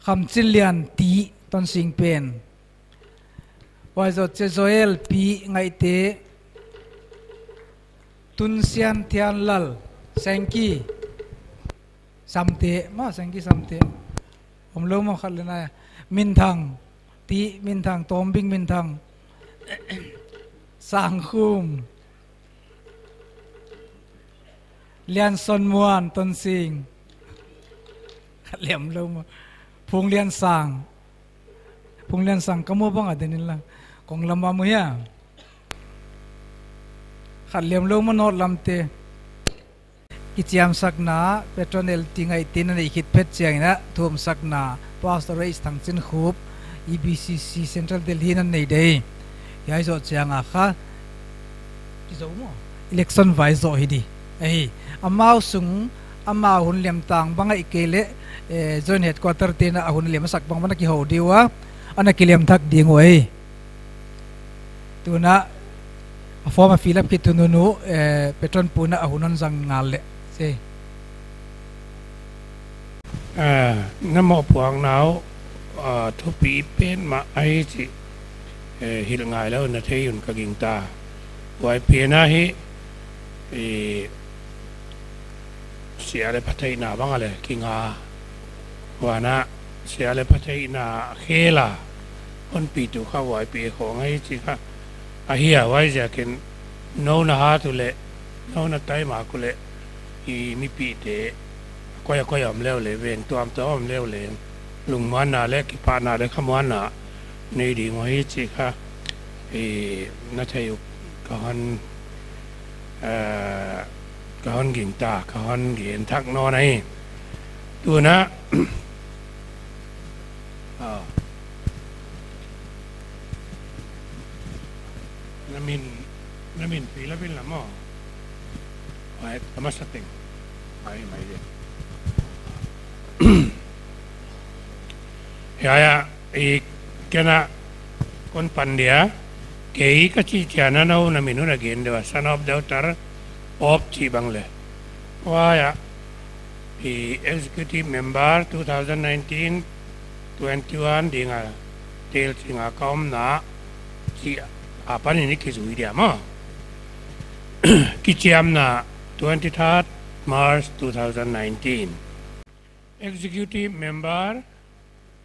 Khamchinlian T Tonsing pen. Huai zoh chiang Joel P Ngaihte, Tunsian Thianlal, Sengki Samte, maw Sengki Samte. Omlou maw khat leh nai. Minthang, T Minthang, Tombing Minthang. Sangkhum. Liansonmuan Tonsing. Khat leh omlou maw. Phungliansang. Phungliansang ka mu bang a dinin la. Kong lam a mu hia. Khat leh omlou maw North lam te. Kichiamsakna, patron L T Ngaihte in a neih khit phet chiangin a, thumsakna, Pastor H Thangchinkhup, E B C C Central Delhi in a nei di. Hiai zoh chiang a kha, kizou maw, election vai zoh hi di. Ahi, amau sung, amau hun lem tang bang ahihkeileh, eh, Joint Headquarter te'n a hun lem sak bang bang a kihou di ua, ana kilem thak ding uh ahi. Tun a, a form a fill up khit tu nunu, eh, patron pu'n a hun hon zang ngal leh. Sei. Ah, na mohpuakna uh, ah, thupi petmah ahi chih, eh, hilh ngailou na thei un ka gingta. Huai pen ahi, eh, sia leh pha theihna bang a leh kinga. Huan a, sia leh pha theihna khel a hon pi tu kha huai pi khong ahi chih kha. Ahi a, huaiziakin nou na hat uleh, nou na taimak uleh, i mipihte, koi a koi om leh leng, veng tuamtuam om leh leng, lungmuanna leh kipahna leh khamuanna nei ding uh ahi chih kha, i na thei uh ka hon, eh, ka hon gingta, ka hon gen thak nawn ahi. Tun a, ah. Na min, na min fill up in la maw. Huai, a masa teng. Huai, huai dia. Hiai a, i ken a kon pan dia. Kei ka chih chiang a nou na min uh na gen di ua, son of daughter of chih bang leh. Huai a, i executive member two thousand nineteen twenty-one ding a, tel ching a ka omna chih apan in i kizui dia maw. Kichiamna twenty-third March two thousand nineteen. Executive member,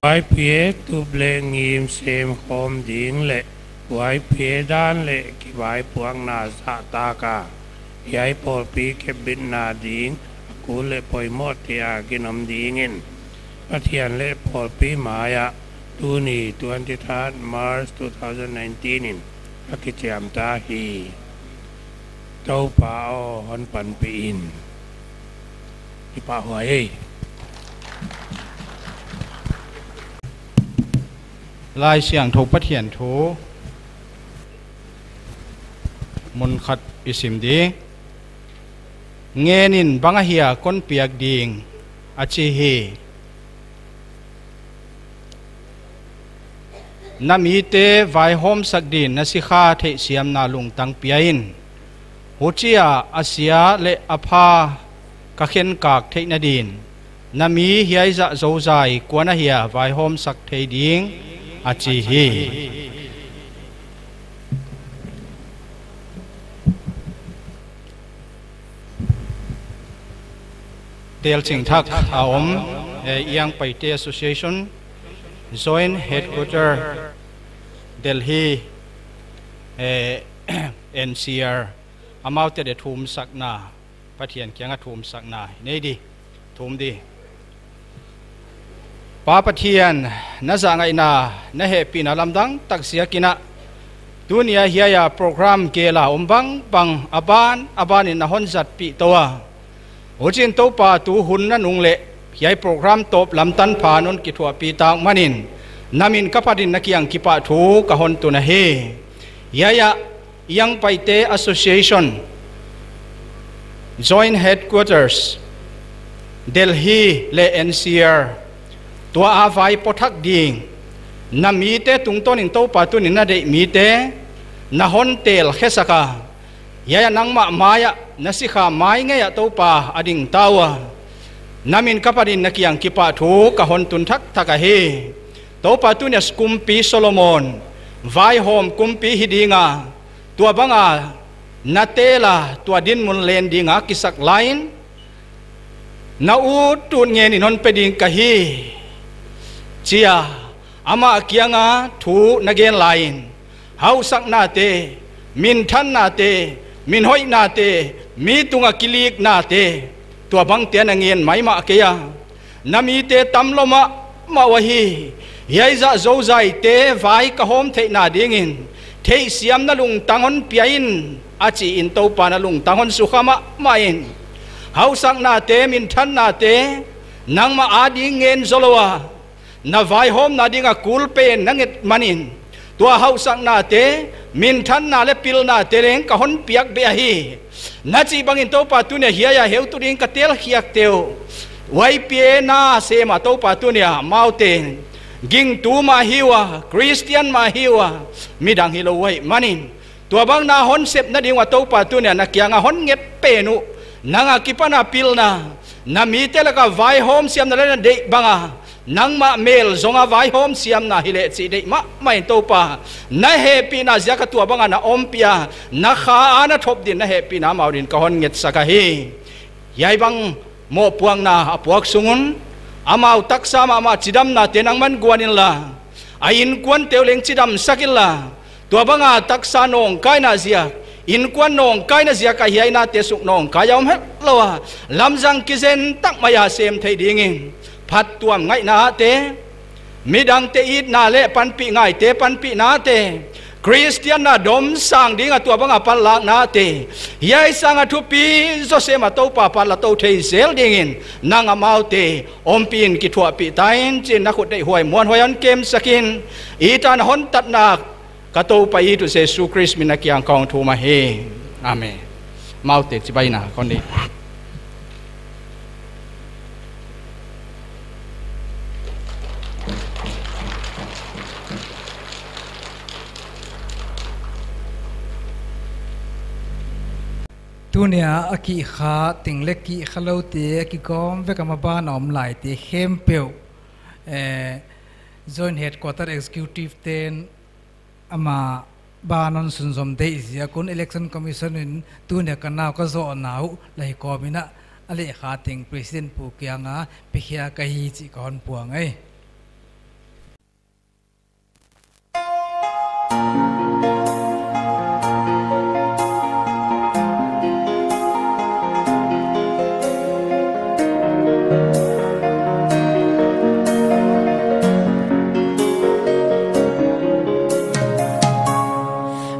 Y P A tup leh ngim sem khawm ding leh Y P A dan leh kivaipuakna zahtak a, hiai pawlpi kepbitna ding a kul leh poimoh te a ginom dingin Pathian leh pawlpi mai ah tuni twenty-third March two thousand nineteen in ka kichiam ta hi. Toupa aw, hon panpih in. Kipahhuai ei. Laisiangthou Pathian thu mun khat i sim di. Ngen in, bang ahia kon piak ding, a chi hi. Na mite vaihawmsak din na sikha theihsiamna lungtang pia in. Huchia a sia leh a pha ka khenkak theihna din, na mi hiai zah zozai kuan ahia vaihawmsak thei ding, a chi hi. Telching thak a om, eh, Young Paite Association Joint Headquarter Delhi, eh, N C R, amaute de thumsakna, Pathian kianga thumsakna nei di, thum di. Pa Pathian, na zahngaihna, na hehpihna lamdang tak ziakin a, tuni a hiai a program gel a om bangbang, a ban a banin na hon zatpih tou a. Huchiin Toupa, tu hun nanung leh hiai program tawp lam tanpha non kithuahpih tak manin, na min ka phatin na kiang kipahthu ka hon tun ahi. Hiai a Young Paite Association Joint Headquarters Delhi leh N C R, tua a vaipo thak ding, na mite tungtawnin Toupa tuni'n na deih mite na hon telkhesak a, hiai a nangmah mai ah, na sikha mai ngei ah Toupa a ding ta ua. Na min ka phatin na kiang kipahthu ka hon tun thakthak ahi. Toupa, tuni a kumpi Solomon, vaihawm kumpi hi ding a, tua bang a na tel a, tua dinmun len ding a kisak laiin, na ut tut ngenin hon pe ding ka hi, chi a, amah kianga thu na gen laiin, hausaknate, minthannate, minhoihnate, mi tunga kiliknate, tua bangte na ngen maimah kei a. Na mite tam lua mahmah uhi. Hiai zah zozaite vai ka hawm theihna dingin, theihsiamna lungtang hon pia in, a chi in Toupa, na lungtang hon sukha mahmah in. Hausaknate, minthannate, nangmah ading ngen zou lou a, na vaihawmna dinga kul pen na nget manin, tua hausaknate, minthanna leh pilnate leng ka hon piak beh ahi, na chih bangin Toupa, tuni a hiai a heutu ding ka telkhiakte uh, Y P A na sem a Toupa, tuni a amaute gingtu mah hi ua, Christian mah hi ua, midang hilou uh ahihmanin, tua bang na hon sepna ding ua Toupa, tuni a na kianga hon nget pen uh, nang akipana pilna, na mite laka vaihawm siamna leh na deih banga, nangmah mel zonga vaihawm siamna hileh chih deih mahmah in Toupa, na hehpihna ziaka tua banga na ompih a, na kha a na thop din na hehpihna mau din ka hon ngetsak ahi. Hiai bang mohpuakna a puak sung un, amau taksa mahmah chidamnate nangman guan inla, a inkuante uh leng chidamsak inla, tua banga taksa nawngkaina ziak, inkuan nawngkaina ziak a hiai nate suk nawngkai a om hetlou a, lamzang kizen tak mai a sem thei dingin, phattuam ngaihnate, midangte itna leh panpih ngaite panpihnate, Christian na domsang dinga tua banga panlaknate, hiai sanga thupi zaw sem a Toupa, pan la tou thei zel dingin, nang amaute ompih in kithuahpih ta in, chi'n na khut deihhuai muanhuai hon kemsak in, i tan hon tatna ka Toupa i tu Jesu Khrist min a kiang kong thum ahi. Amen. Amaute chibaina kon ni. Tuni a a kihkha teng leh kihkha loute, a kigawm vek a maban a om laite khempeuh, eh, Joint Headquarter Executive ten amah ban hon sunzom deih ziak un Election Commission in tuni a ka nau ka zohna uh la hi kawm in a, a lehkha teng President pu kianga pikhia ka hi chih ka hon puang ei.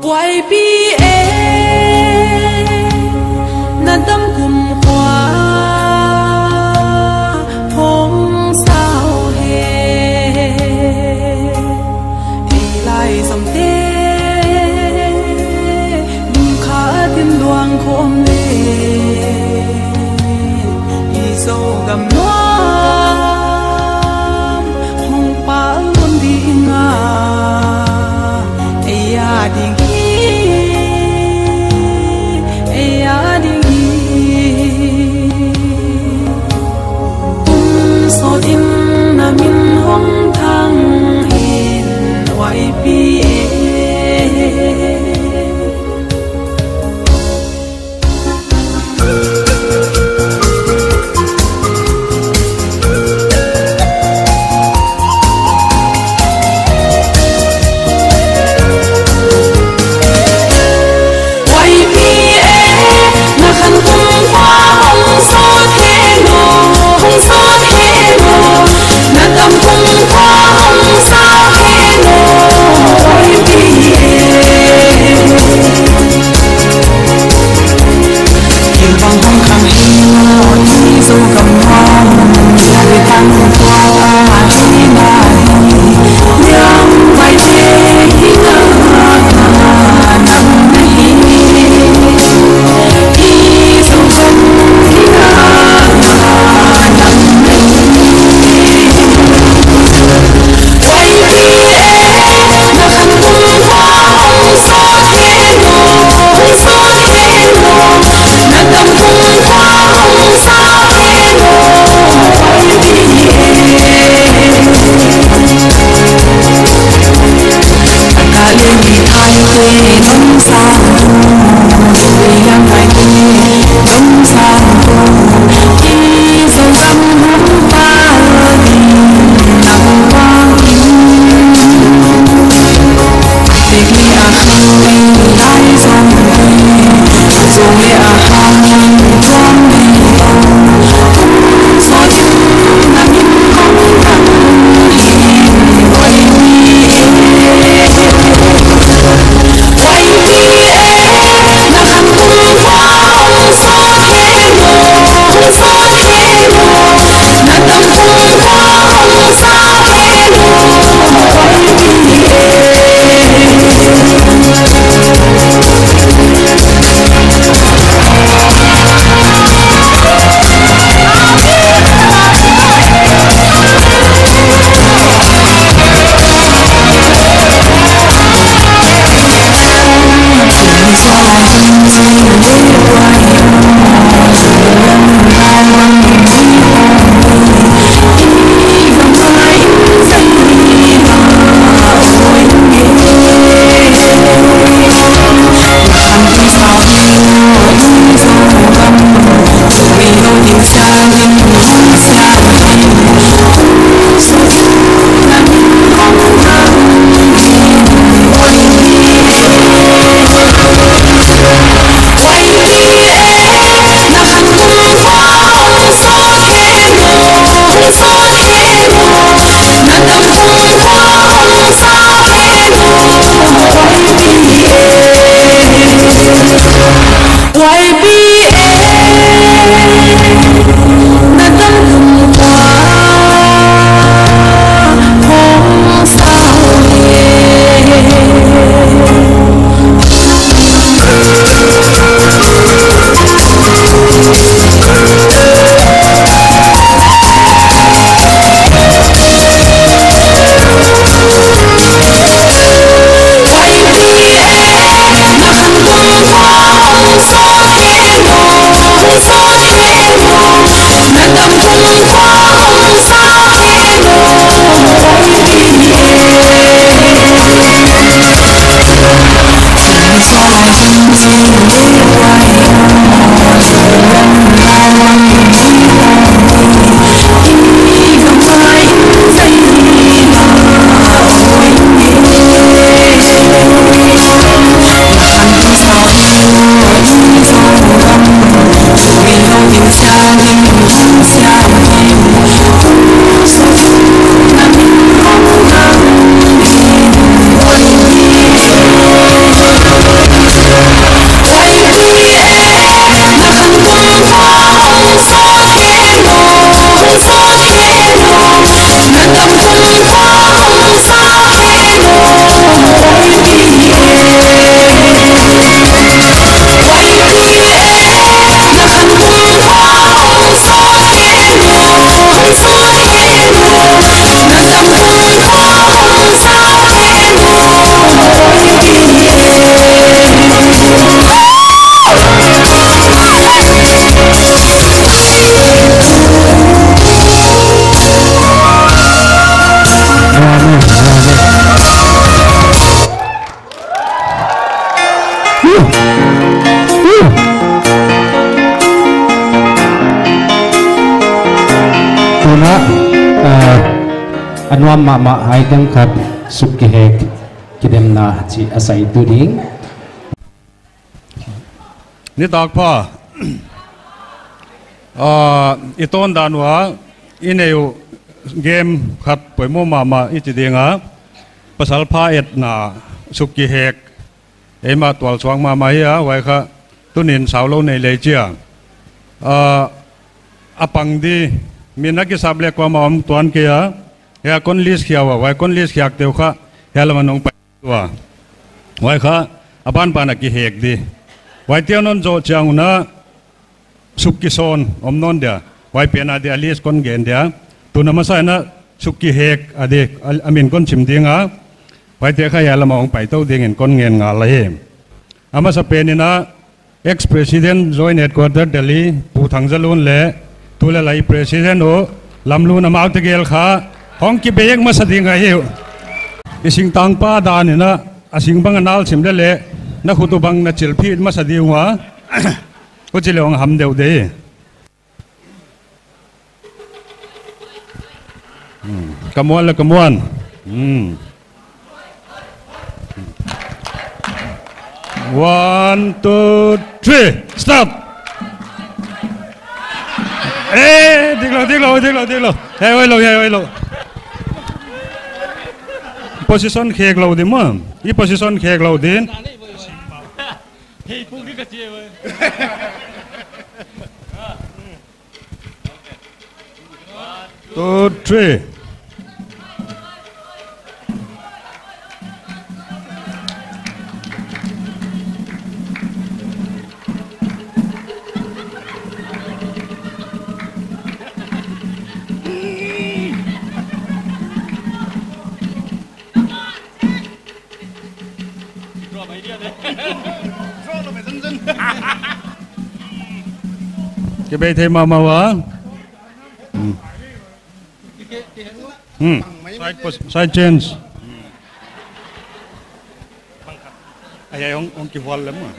Y P A na dam kum khua phong sau he. Ei lai zomte lungkhat in luang khawm le, i Zogam nuam hong pal lum ding a, ei a ding hi. Tuna, ah, a nuam mahmah item khat, suk kihek kidemna chih a saitu ding. Nitak pha. Ah, i tawn dan ua, i nei uh, game khat poimoh mahmah i chi ding a. Pasal pha etna suk kihek. Eimah tualsuak mahmah hi a, huai kha tuni'n saulou nei lei chia. Ah, a pang di, min a kisap leh kuamah om tuan kei a. Hiai kon list khia ua, huai kon list khiak te uh kha, hiai lam a nong pai ua. Huai kha, a banban a kihek di. Huai tiang non zoh chiang un a, suk kisawn om nawn dia. Huai pen a dia list kon gen dia. Tun a masa in a suk kihek a di, a, a min kon chim ding a. Huaite kha hiai lam a hong pai tou dingin kon ngen ngal lai hi. A masa pen in a ex-president Joint Headquarter Delhi, Pu Thangzalun leh, tulel a i president uh, Lamlun, amau tegel kha, hong kibei masa ding ahi uh. I singtangpa dan in a, a sing bang a nal sim leh leh, na khut uh bang na chilphit masa ding ua. Huchi leh hong ham deuh di. Hmm. Come on, come on. Hmm. One, two, three, stop. Eh, dik lou, dik lou, dik lou, dik lou. Hei, hoih lou, hei, hoih lou. Position khek lou di maw. I position khek lou di. Hei, pung di ka chia, weh. Two, three. Kibei thei mahmah ua. Hmm. Hmm. Side pos-, side change. Hmm. Ai, ai, hong, hong kihual lem ah.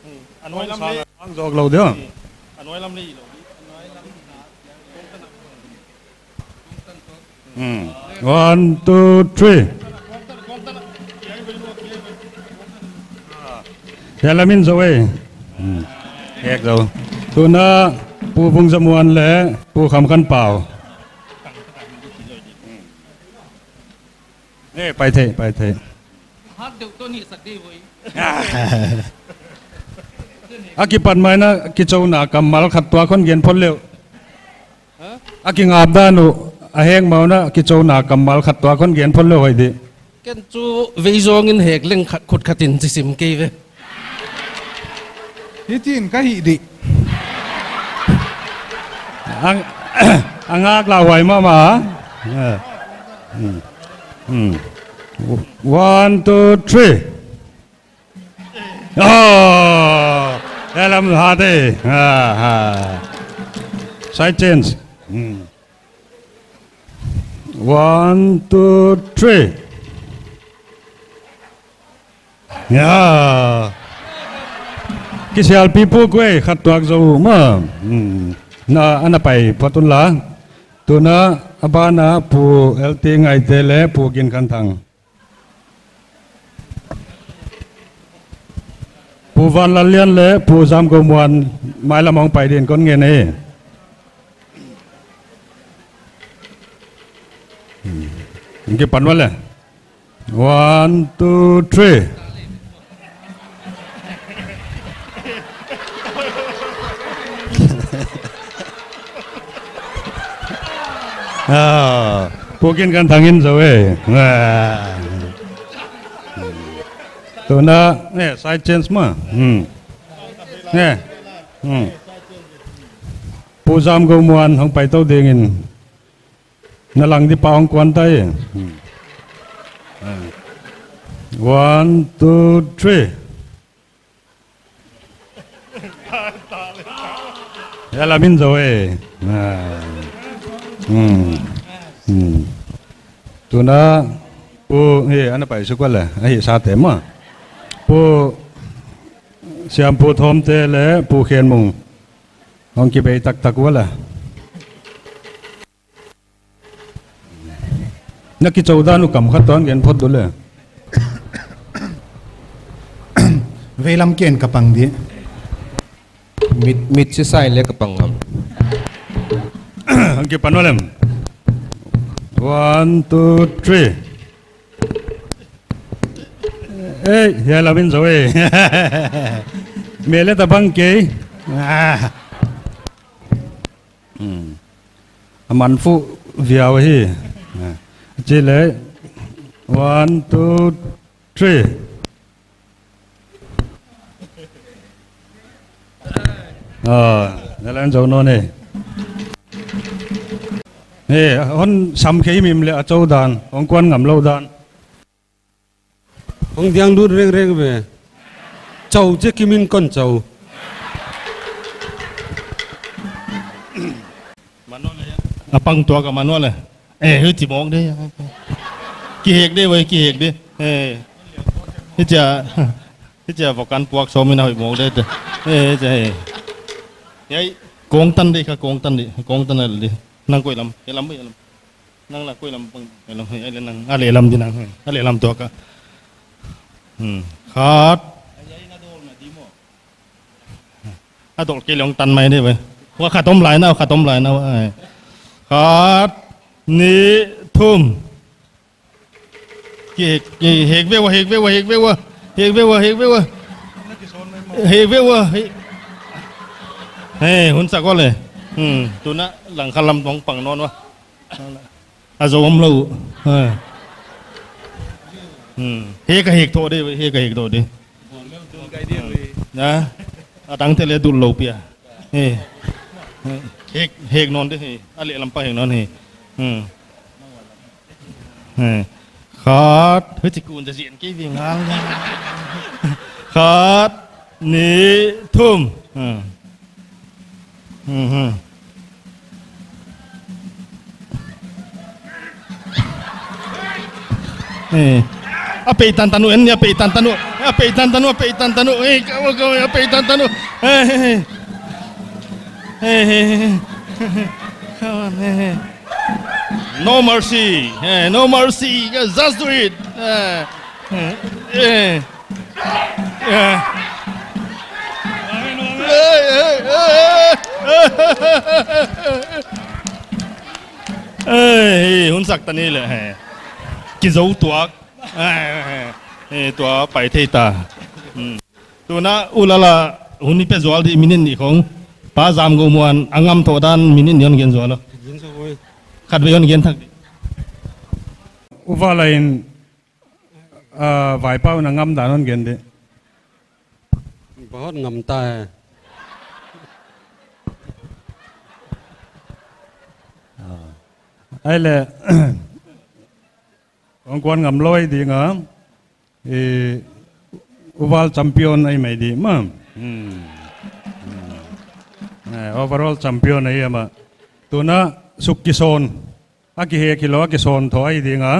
Hmm. A nuai lam leh. Hong zok lou dia. Hmm. A nuai lam leh lou. Hmm. One, two, three. Hiai lam in zou e. Hmm. Hek zou. Tun a Pu Vungzamuan leh Pu Khamkhanpau. Eh, pai thei, pai thei. Hat deuh toh ni sak di voi. A kipat mai in a kichouna kammal khat tuak hon gen phot leh. Ha? A kingap dan uh, a hek mah un a kichouna kammal khat tuak hon gen phot leh hoih di. Ken chu vei zong in hek leng khat, khut khat in chi sim kei ve. Hichi'n ka hih di. Ang, a ngak lauhuai mahmah. Eh. Hmm. Hmm. One, two, three. Oh, hiai lam hat e. Ah, ah. Side change. Hmm. One, two, three. Ya. Kisialpi pu kuai khat tuak zou maw. Hmm. Na, ana pai phot un la. Tun a, a ban a Pu L T Ngaihte leh Pu Ginkhanthang. Pu Vanlallian leh Pu Zamgoumuan mailam hong pai din kon ngen e. Hmm. Kipan ua leh. One, two, three. Ah, Pu Ginkhanthang in zou e. Ah. Tun a, eh, side change maw. Hmm. Eh. Hmm. Pu Zamgoumuan hong pai tou dingin. Na lang di pa hong kuan ta e. Hmm. Ah. One, two, three. Hiai lam in zou e. Ah. Hmm. Hmm. Tun a Pu, eh, ana pai suk ua leh. Ahi sa te maw. Pu Siampu Thawmte leh Pu Khenmung. Hong kibei taktak ua leh. Na kichou dan uh kam khat tuak gen phot di leh. Veilam ken ka pang di. Mit, mit si sai le ka pang ngam. Ang ki panolem. One, two, three. Eh, ya la bin zo eh. Mele ta bang ke. Ah. Hmm. Aman fu viau hi. Ah. Chile. One, two, three. Ah, na lan zo no ne. He, hon sam khei mim le a chou dan, hong kuan ngam lou dan. Hong diang lut reng reng ve. Chou che kimin kon chou. Manua le. A pang tuak a manua le. Eh, hui ti mawk de. Ki hek de, wei, ki hek de. Eh. Hichia, hichia vokan puak sawm in a hoih mawk de. Eh, hichia, eh. Yai, kong tan de kha, kong tan de, kong tan de. Nang koi lam, ya lam, ya lam. Nang la koi lam pang, ya lam, ya le nang, a le lam di nang, a le lam tuak a. Hmm. Khat. A dol kei leh hong tan mai de wei. Wa khat om lai na, khat om lai na, wei. Khat, nih, thum. Ki hek, ki hek ve wa, hek ve wa, hek ve wa. Hek ve wa, hek ve wa. Hek ve wa, hek. He, hun sak wa le. Hmm, tuna lang khalam tong pang non wa. A zo om lou. Ha. Hmm. Hek a hek tho de, hek a hek tho de. Na? A tang te le dul lou pia. He. Hek, hek non de he. A le lam pa hek non he. Hmm. He. Khat. Hei, chi kun ja zien ki ving hal. Khat. Nih, thum. Hmm. Mhm. Eh. A pei tan tanu, en ni a pei tan tanu. A pei tan tanu, a pei tan tanu. Eh, ka, ka, a pei tan tanu. Eh, eh, eh. Eh, eh, eh. Come on, eh, eh. No mercy. Eh, no mercy. Just do it. Eh, eh, eh. Yeah. Hey, hey, hey. Hey, hey, hun sak ta ni le, hey. Ki zo tuak. Hey, hey, hey. Hey, tua pai thei ta. Hmm. Tuna u Lala hun i pe zual di minute nih khong. Pa Zamgou Muan a ngam tho dan minute nih hon gen zual lou. Khat vei hon gen thak di. U Vala in Ah, Vaipa un a ngam dan hon gen di. बहुत ngam ta hai. Ah. Ai le, hong kuan ngam lou ai ding a. Eh, overall champion ai mai di ma. Hmm. Hmm. Eh, overall champion ai ama. Tuna suk kisawn. A kihek hilou, a kisawn tho ai ding a.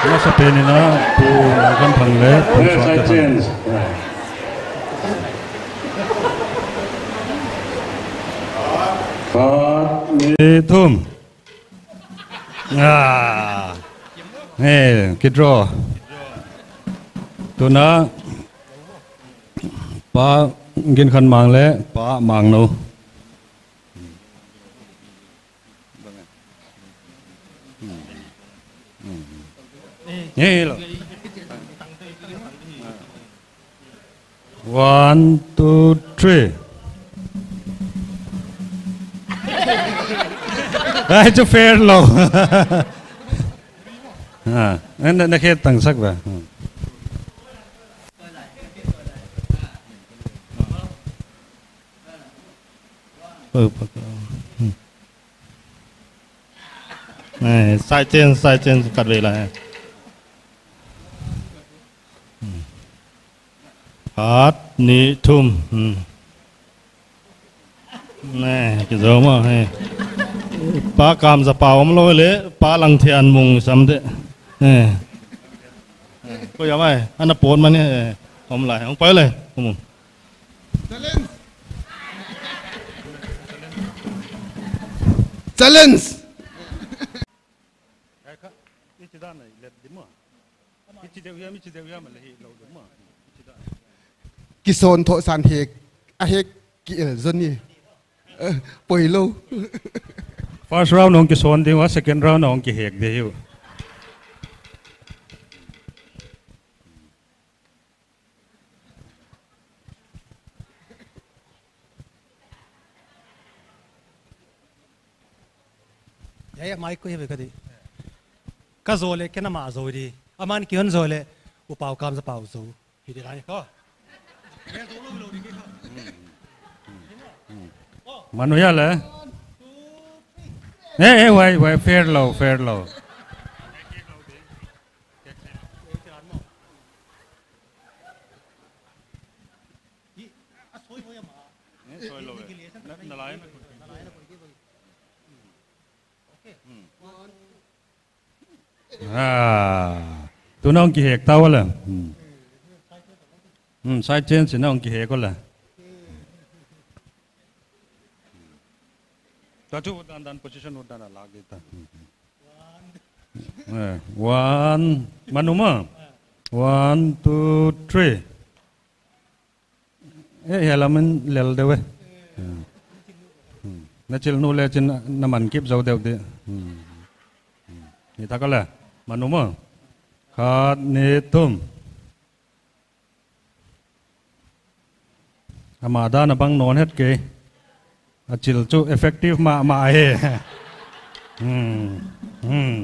Masapen in a, Pu Langkhanthang le, Pu Suanthang. Khat, nih, thum. Ah. Eh, ki draw. Tuna, Pa Ginkhanmang le, Pa Mangnou. Hello. One, two, three. Ai, chu fair lou. Ah, na, na khe tang sak ba. Hmm. Eh, side change, side change, khat vei la, eh. Hmm. Khat, nih, thum. Hmm. Neh, ki zo ma, eh. Pa Kamzapau om lou le, Pa Langthianmung sam de. Eh. Eh, ko ya mai, ana pon ma ni, eh. Om lai, om pai le. Om. Challenge! Challenge! Kisawn thoh san hek, a hek Ki el zon ni. Eh, poilou. First round hong kisawn ding ua, second round hong kihek ding uh. Ya, ya, mic ko ya beka di. Ka zou leh, ken amah zou di. Aman ki hon zou leh, U Pau Kam Za Pau zou. Hi di lai ko. Manu ya le. Eh, eh, wai, wai, fair lou, fair lou. Ah, tu na hong kihek ta ua le. Hmm. Hmm, side change na hong kihek ua le. Ta chu dan dan position dan a lak di ta. Hmm. Eh, one, Manu maw. One, two, three. Eh, hiai lam in lel deuh e. Hmm. Hmm. Na chil nu le chin na man kip zou deuh di. Hmm. Hmm. Ni ta ka le. Manu maw. Khat, nih, thum. Amah dan a bang nawn het kei. A chil chu effective mahmah hi. Hmm. Hmm.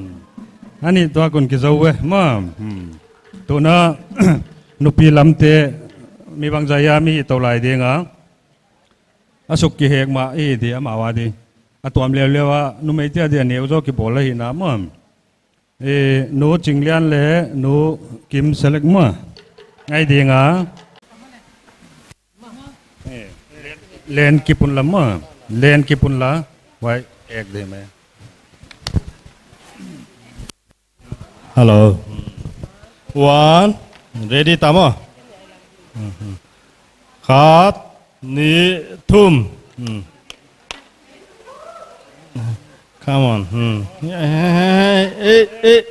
Ani tuak un kizou e maw. Hmm. Tuna nupi lamte mi bangzah a mi hi tou lai ding a. A suk kihek mah hi di amah ua di. A tuam leuleu a numeite a di a neu zaw kibawl ahi na maw. Eh, Nu Chinglian leh Nu Kim select maw. Ngai ding a. Eh, len kip un la maw. Len kip un la. Wai, ek de me. Hello. One. Ready, ta maw? Khat, nih, thum. Hmm. Come on. Hmm. Eh, eh, eh.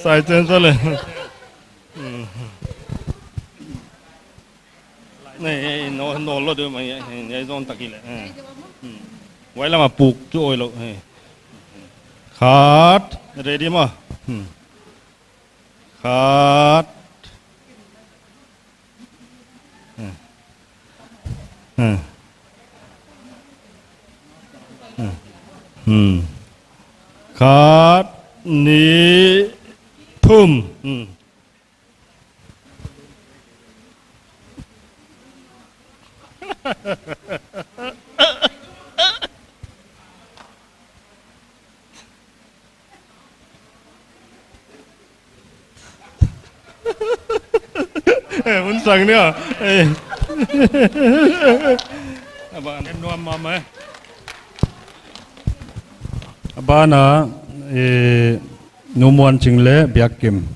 Side change le. Hmm. Nei, nei, no, no lo de mai, nei, nei zon taki le. Eh. Hmm. Wai lama puk chu oi lo. Eh. Khat, ready maw. Hmm. Khat. Hmm. Hmm. Hmm. Khat, nih, thum. Hmm. Eh, hun sang ni a. Eh. Aban. En nuam mama, eh. Aban a, eh, Nu Muan Ching leh Biak Kim.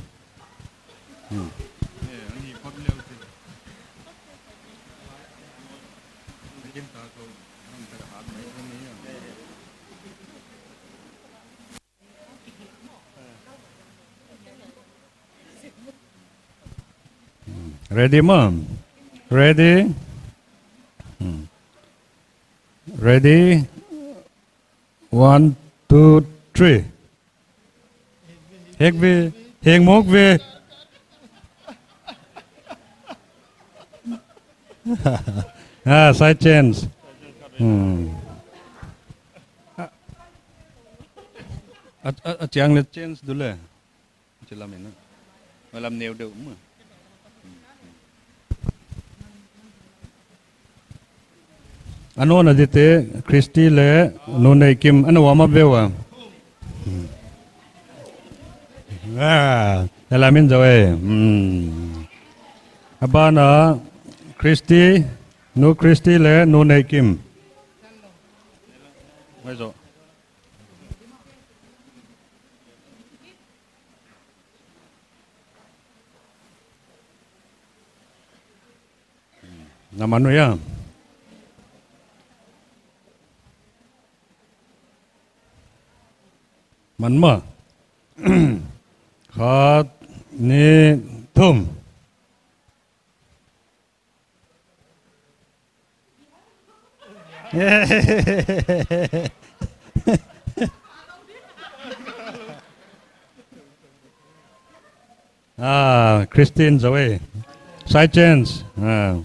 Ready, maw? Ready? Hmm. Ready? One, two, three. Hek ve, hek mawk ve. Ah, side change. Hmm. A, a, a chiang leh change du le. Chilam ina. Malam neu deuh maw. A nawn a dite, Christy leh Nu Nei Kim, ana warm up ve ua. Ah, ala min zo e. Hmm. Aban a, Christy, Nu Christy leh Nu Nei Kim. Mai zo. Na man uh ya. Man maw. Khat, nih, thum. Ah, Christine Zoe. Side change. Ah.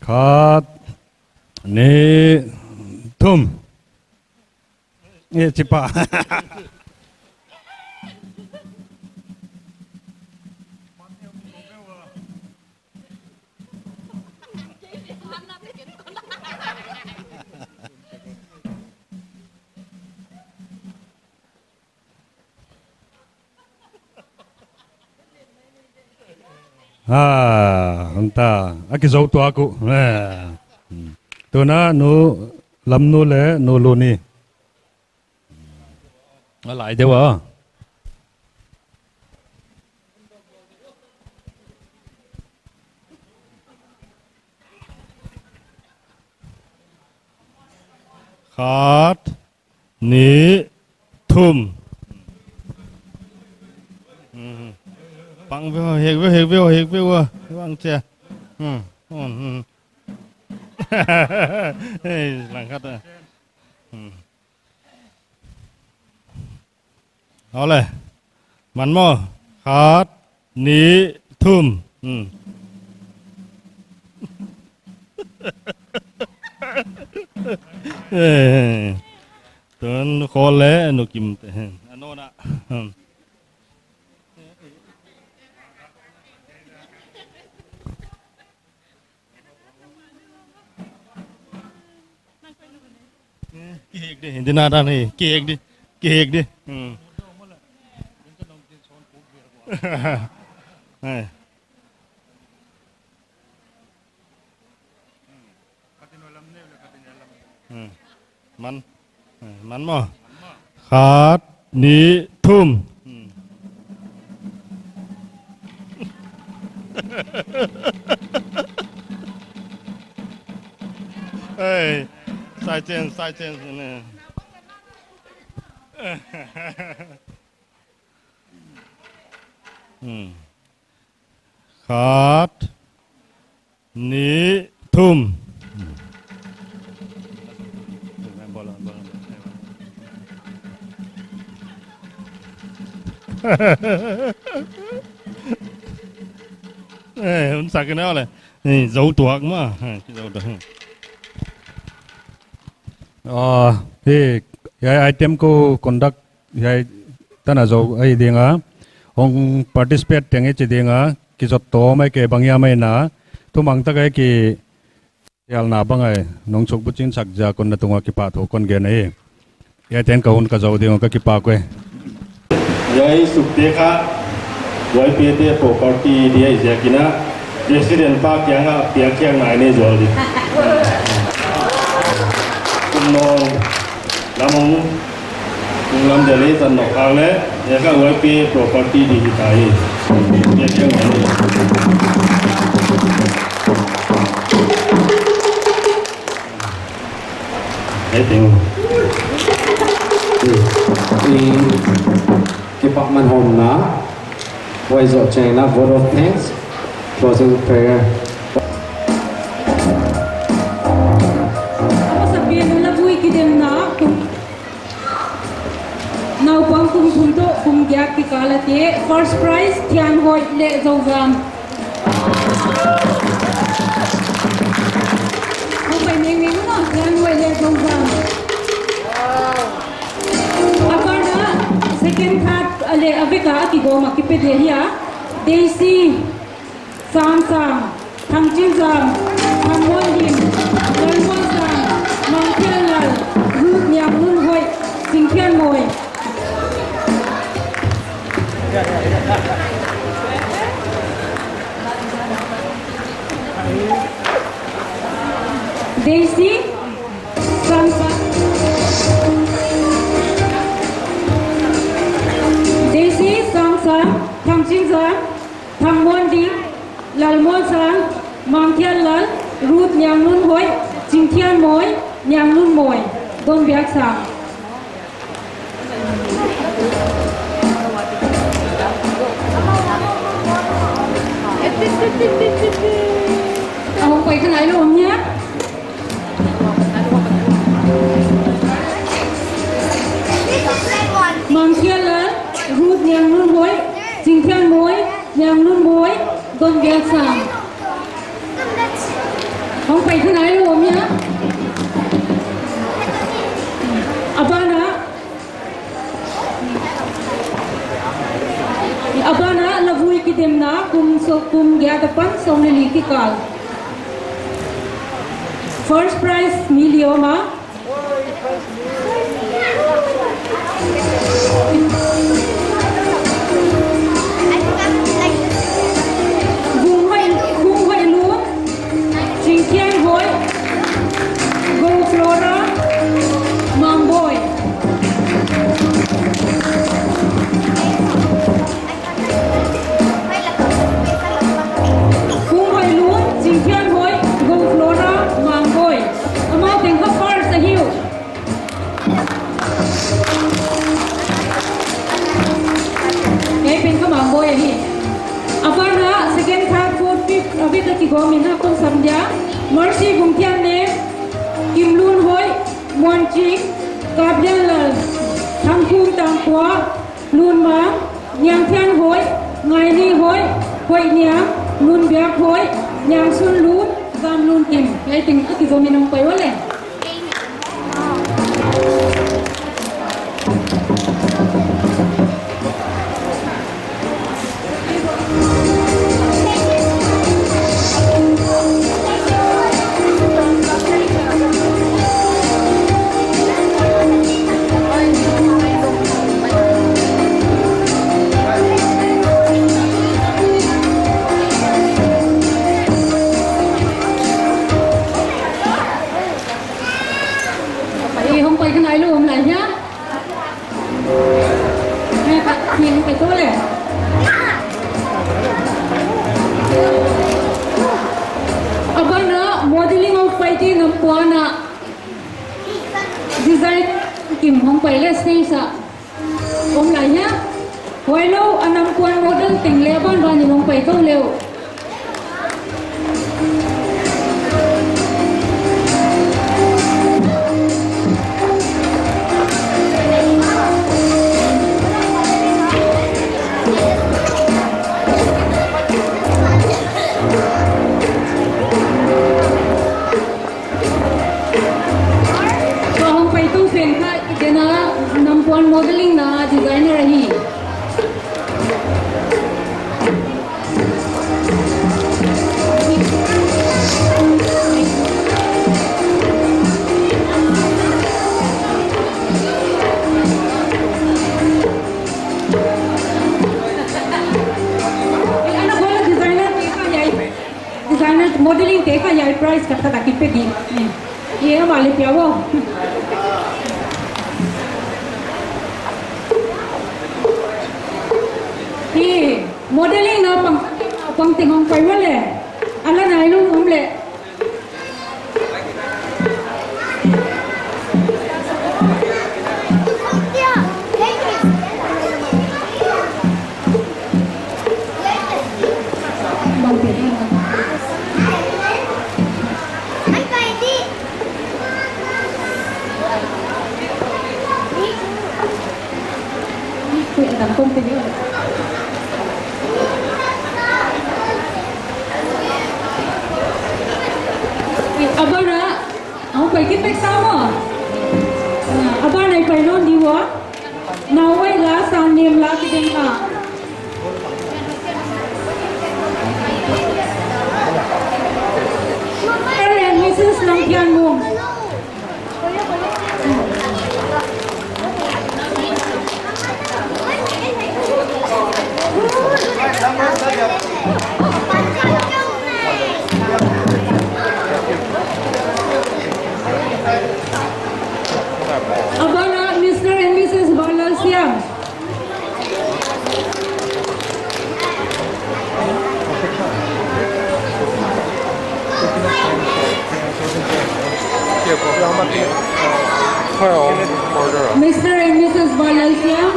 Khat, nih, thum. Eh, chipa. Ah, anta. A kizou tuak uh. Eh. Hmm. Tuna nu Lamnu leh nu Luni. A lai deuh a. Khat, nih, thum. Hmm. Pang veu, hek veu, hek veu, hek veu a. Vang chia. Hmm. Hmm. Hmm. Hei, lang khat a. Hmm. Au le. Man maw. Khat, nih, thum. Hmm. Eh, tun khol leh nu Kim te. Anona. Hmm. Kihek di, hindi na dan hi. Kihek di. Kihek di. Hmm. Eh. Hmm. Man. Eh, man maw. Khat, nih, thum. Hmm. Hey, side change, side change. Hmm. Khat, nih, thum. Eh, hun sak kena le. Eh, zou tuak mah. Eh, zou tuak. Ah, eh, hiai item kou conduct hiai tan a zou ahi ding a. Hong participate teng i chi ding a. Kizot tawm ahi kei bang hiam ahi na. Thumang tak ahi kei hial na bang ahi. Nong suk buchin sak ziak un na tung a kipahthu kon gen ahi. Hiaite'n ka hun ka zou ding a ka kipak e. Hiai sukte kha, Y P A te property di ahi ziakin a, President pa kiang a piak khiak ngai ni zual di. Kum nong, lam hong, kum lam dia lei san nok khak leh, hiai kha Y P A property di hita hi. Piak khiak ngai ni. Hei teng. I, kipak man hon na. Huai zoh chiangin a vote of thanks. Closing prayer. A masa pen a la vui kidemna. Naupang kum thum toh kum giat kikal a te, first prize Thianhoih leh Zozam. Hong pai mengmeng maw, Thianhoih leh Zozam. A karna second, third a leh a vek a kigawm a kipe dia hi a, Daisy Sangsang, Thangchinzam, Thangmuandim, Lalmuansang, Mangthianlal, Ruth Nianglunhoih, Singthianmoi. Daisy Sangsang, Daisy Sangsang, Thangchinzam, Thangmuandim, Lalmuansang, Mangthianlal, Hoi, Chingthian Moi, Nianglun Moi, Donbiaksa. A hong pai kha nailou om hia? Mangkhialal, Ruth Nianglun Moi, Chingthian Moi, Nianglun Moi, Donbiaksa. Hong pai kha nailou om hia? A ban ah, a ban ah Lavui kidemna kum sawm, kum giat apan sawmli kikal. First prize mi li om a. Vung Hoi, Vung Hoi Lun, Chingthian Hoi, Go Flora, Mangboi. Vung Hoi Lun, Chingthian Hoi, Go Flora, Mangboi. Amau teng kha first ahi uh. Hiai pen kha Mangboi ahi. A ban ah second, third, fourth, fifth, a bit a kigawm in a kon sam dia. Mercy Vungthiannem, Kimlun Hoi, Muanching, Kaplianlal, Thangkhum Tangkhua, Lunmang, Niangthian Hoi, Ngaini Hoi, Hoihniang, Lunbiak Hoi, Niangsunlun, Zamlunkim. Hiai teng a kizom in hong pai ua leh. Ei, hong pai kha nailou om lai hia? Ei, pa, ni hong pai tou leh. A ban ah modeling a hong paite nampuan ah design kim hong pai leh stage ah. Om lai hia? Huailou a nampuan model teng leh banban in hong pai tou leh. Tua hong pai tou pen kha i tena nampuan modeling na designer ahi. Ana gola designer te kha hiai. Designer modeling te kha hiai prize khat khat a kipe di. Ye, ama leh pia vo. Hi, modeling na pang, pang teng hong pai ua leh. A la nailou om leh. A ban ah, hong pai kit pek sa maw. A ban ah i pai nawn di ua. Nauhoi la, Sangnem la kidemna. Mister and Missus Nangthianmung. A ban ah Mister and Missus Vanlalsiam. Mister and Missus Vanlalsiam.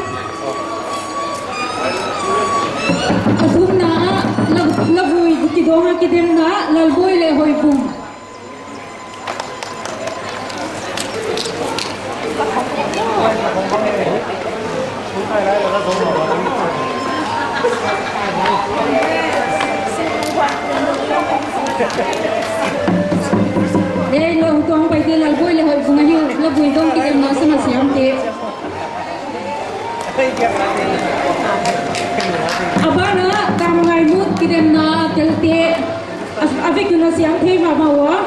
A thumna ah, la, Lavui kidong a kidemna, Lalboi leh Hoibung. Ei, lou tuang paite, Lalboi leh Hoibung ahi, Lavui dong kidemna, Suna Siamte. A ban ah, Tamngaimut kidemna, Telte, a, a vek un a siam thei mahmah ua.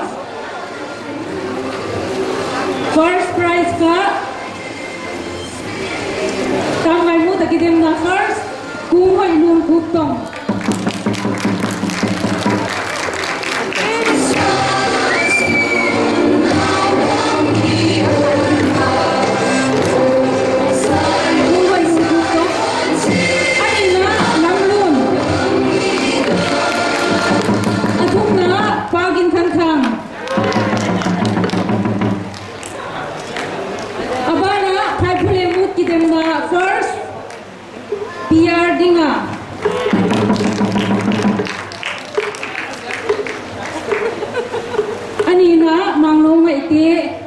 First prize ka, Tamngaimut a kidemna first, Kunghoihlun Kuktong. Kunghoihlun Kuktong. A nihna, Lamlun. A thumna, Pa Ginthanthang. A ban ah, Phaiphulemut kidemna first, P R Dinga. A nihna, Manglong Maite.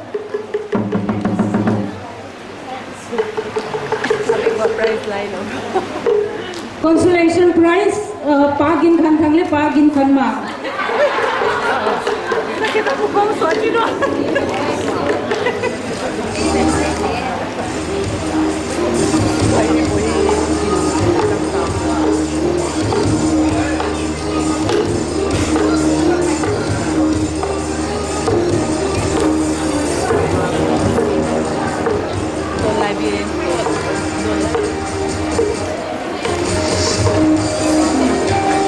Consolation prize, uh, Pa Ginthanthang leh Pa Ginthanmang.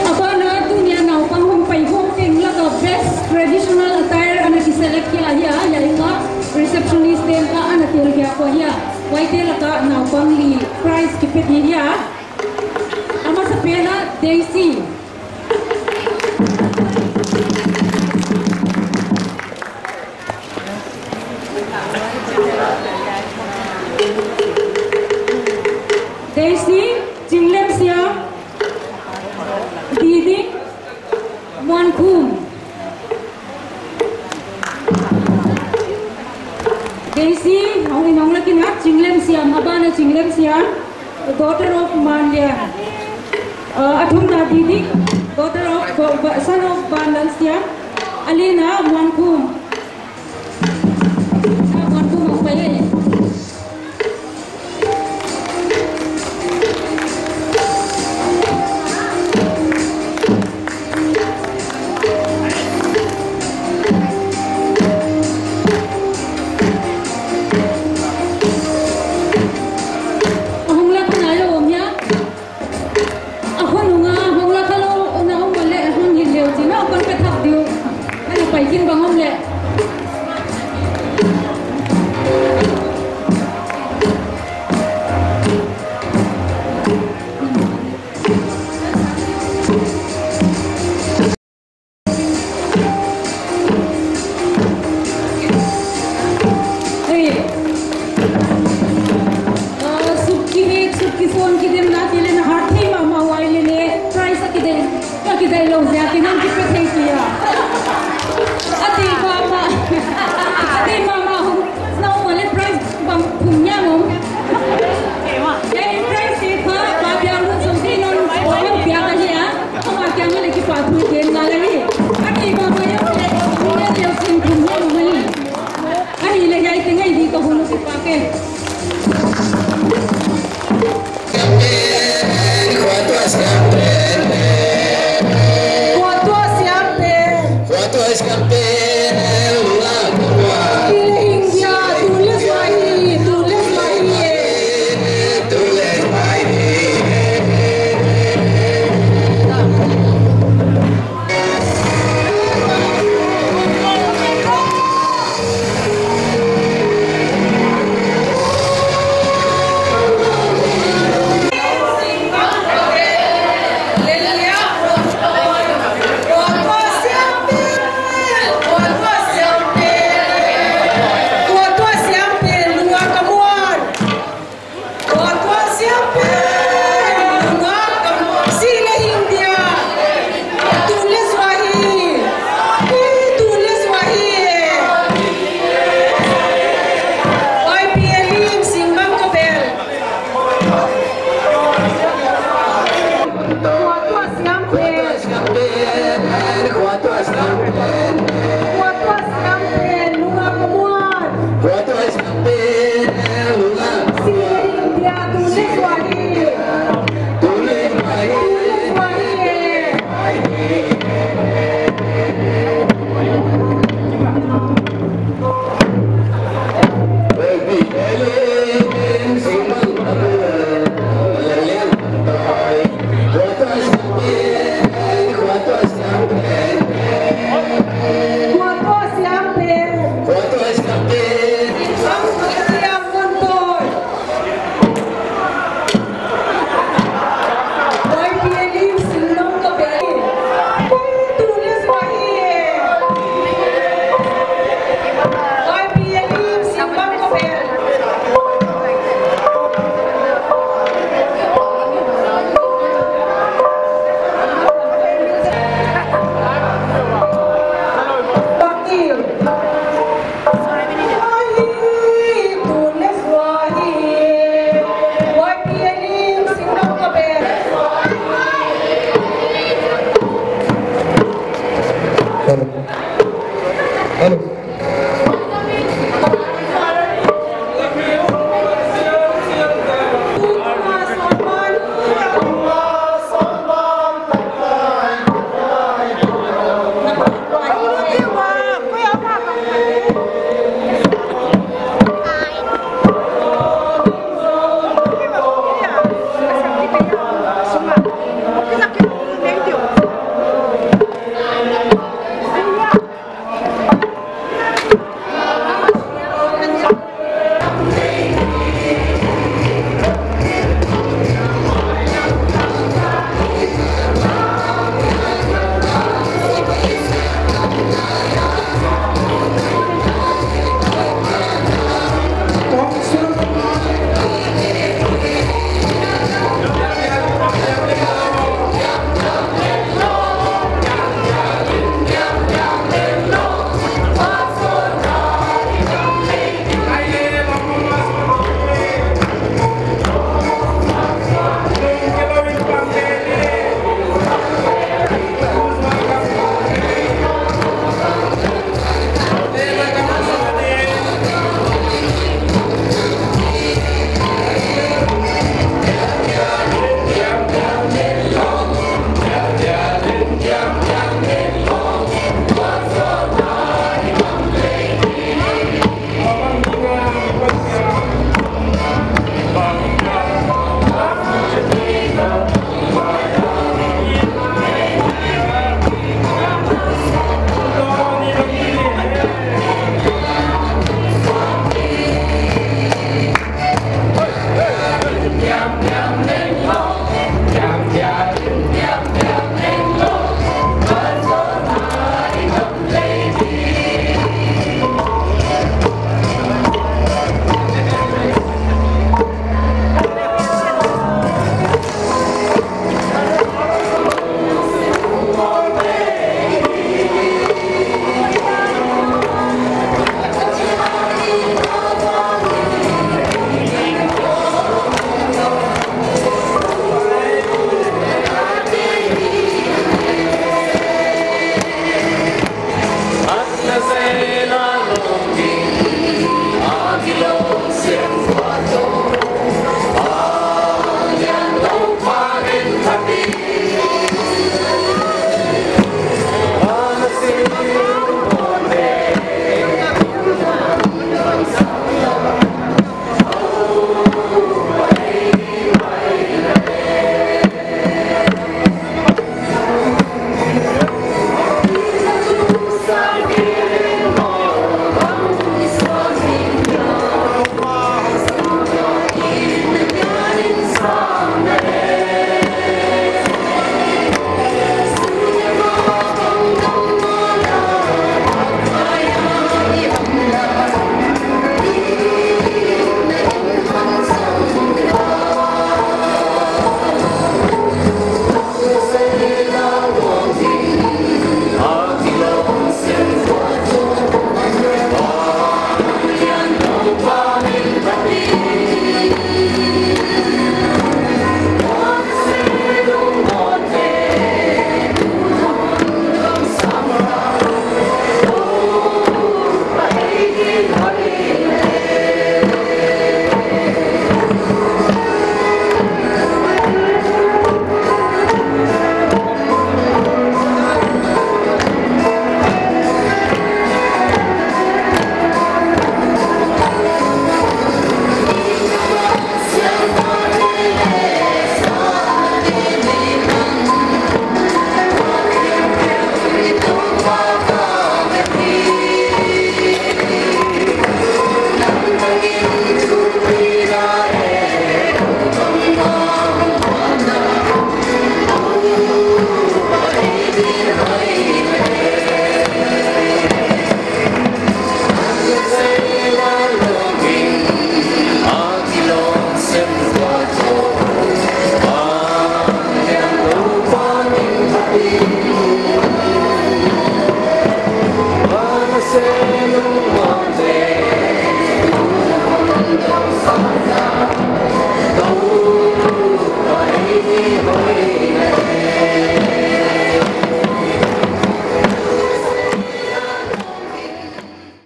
A ban ah, tuni a naupang hong pai khawm teng lak ah best traditional attire ana kiselect khia ahi a, hiai kha receptionist te'n kha ana tel khia uh ahi a. Huaite lak ah naupang li prize kipe ding ahi a. A masapen ah Daisy. Daisy, Chinglemsiam, Didi, Muankhum. Daisy, hong in hong lak in a, Chinglemsiam, a ban ah Chinglemsiam, daughter of Manlian. Uh, a thumna Didi, daughter of, son of Vanlalsiam, a lina Muankhum. A hong lak na lou om hia? A khonung a hong lak a lou na om leh, hon hilh leu chin a kon pe thak diu. Ana pai khin bang om leh. Hei. Ah, suk kihek, suk kisuan kidemnate leng na hat thei mahmah uh ahi leh, prize a kideih, a kideih lou ziakin hon kipe thei kei a. A deih mahmah, a deih mahmah hong na om leh prize bang thum hiam om. Hei, prize te kha, Pa Biaklun Songte in hon piak ahi a. Ama kiang ah leng kipahthu gen ngal ahi. A deih mahmah hiam leh, hong leh leu chin thum hiam om ahi. Ahihleh hiai teng ah di ka hun kipak e. Khuatuah siamte. India, tu leh mai, tu leh mai e. Kuate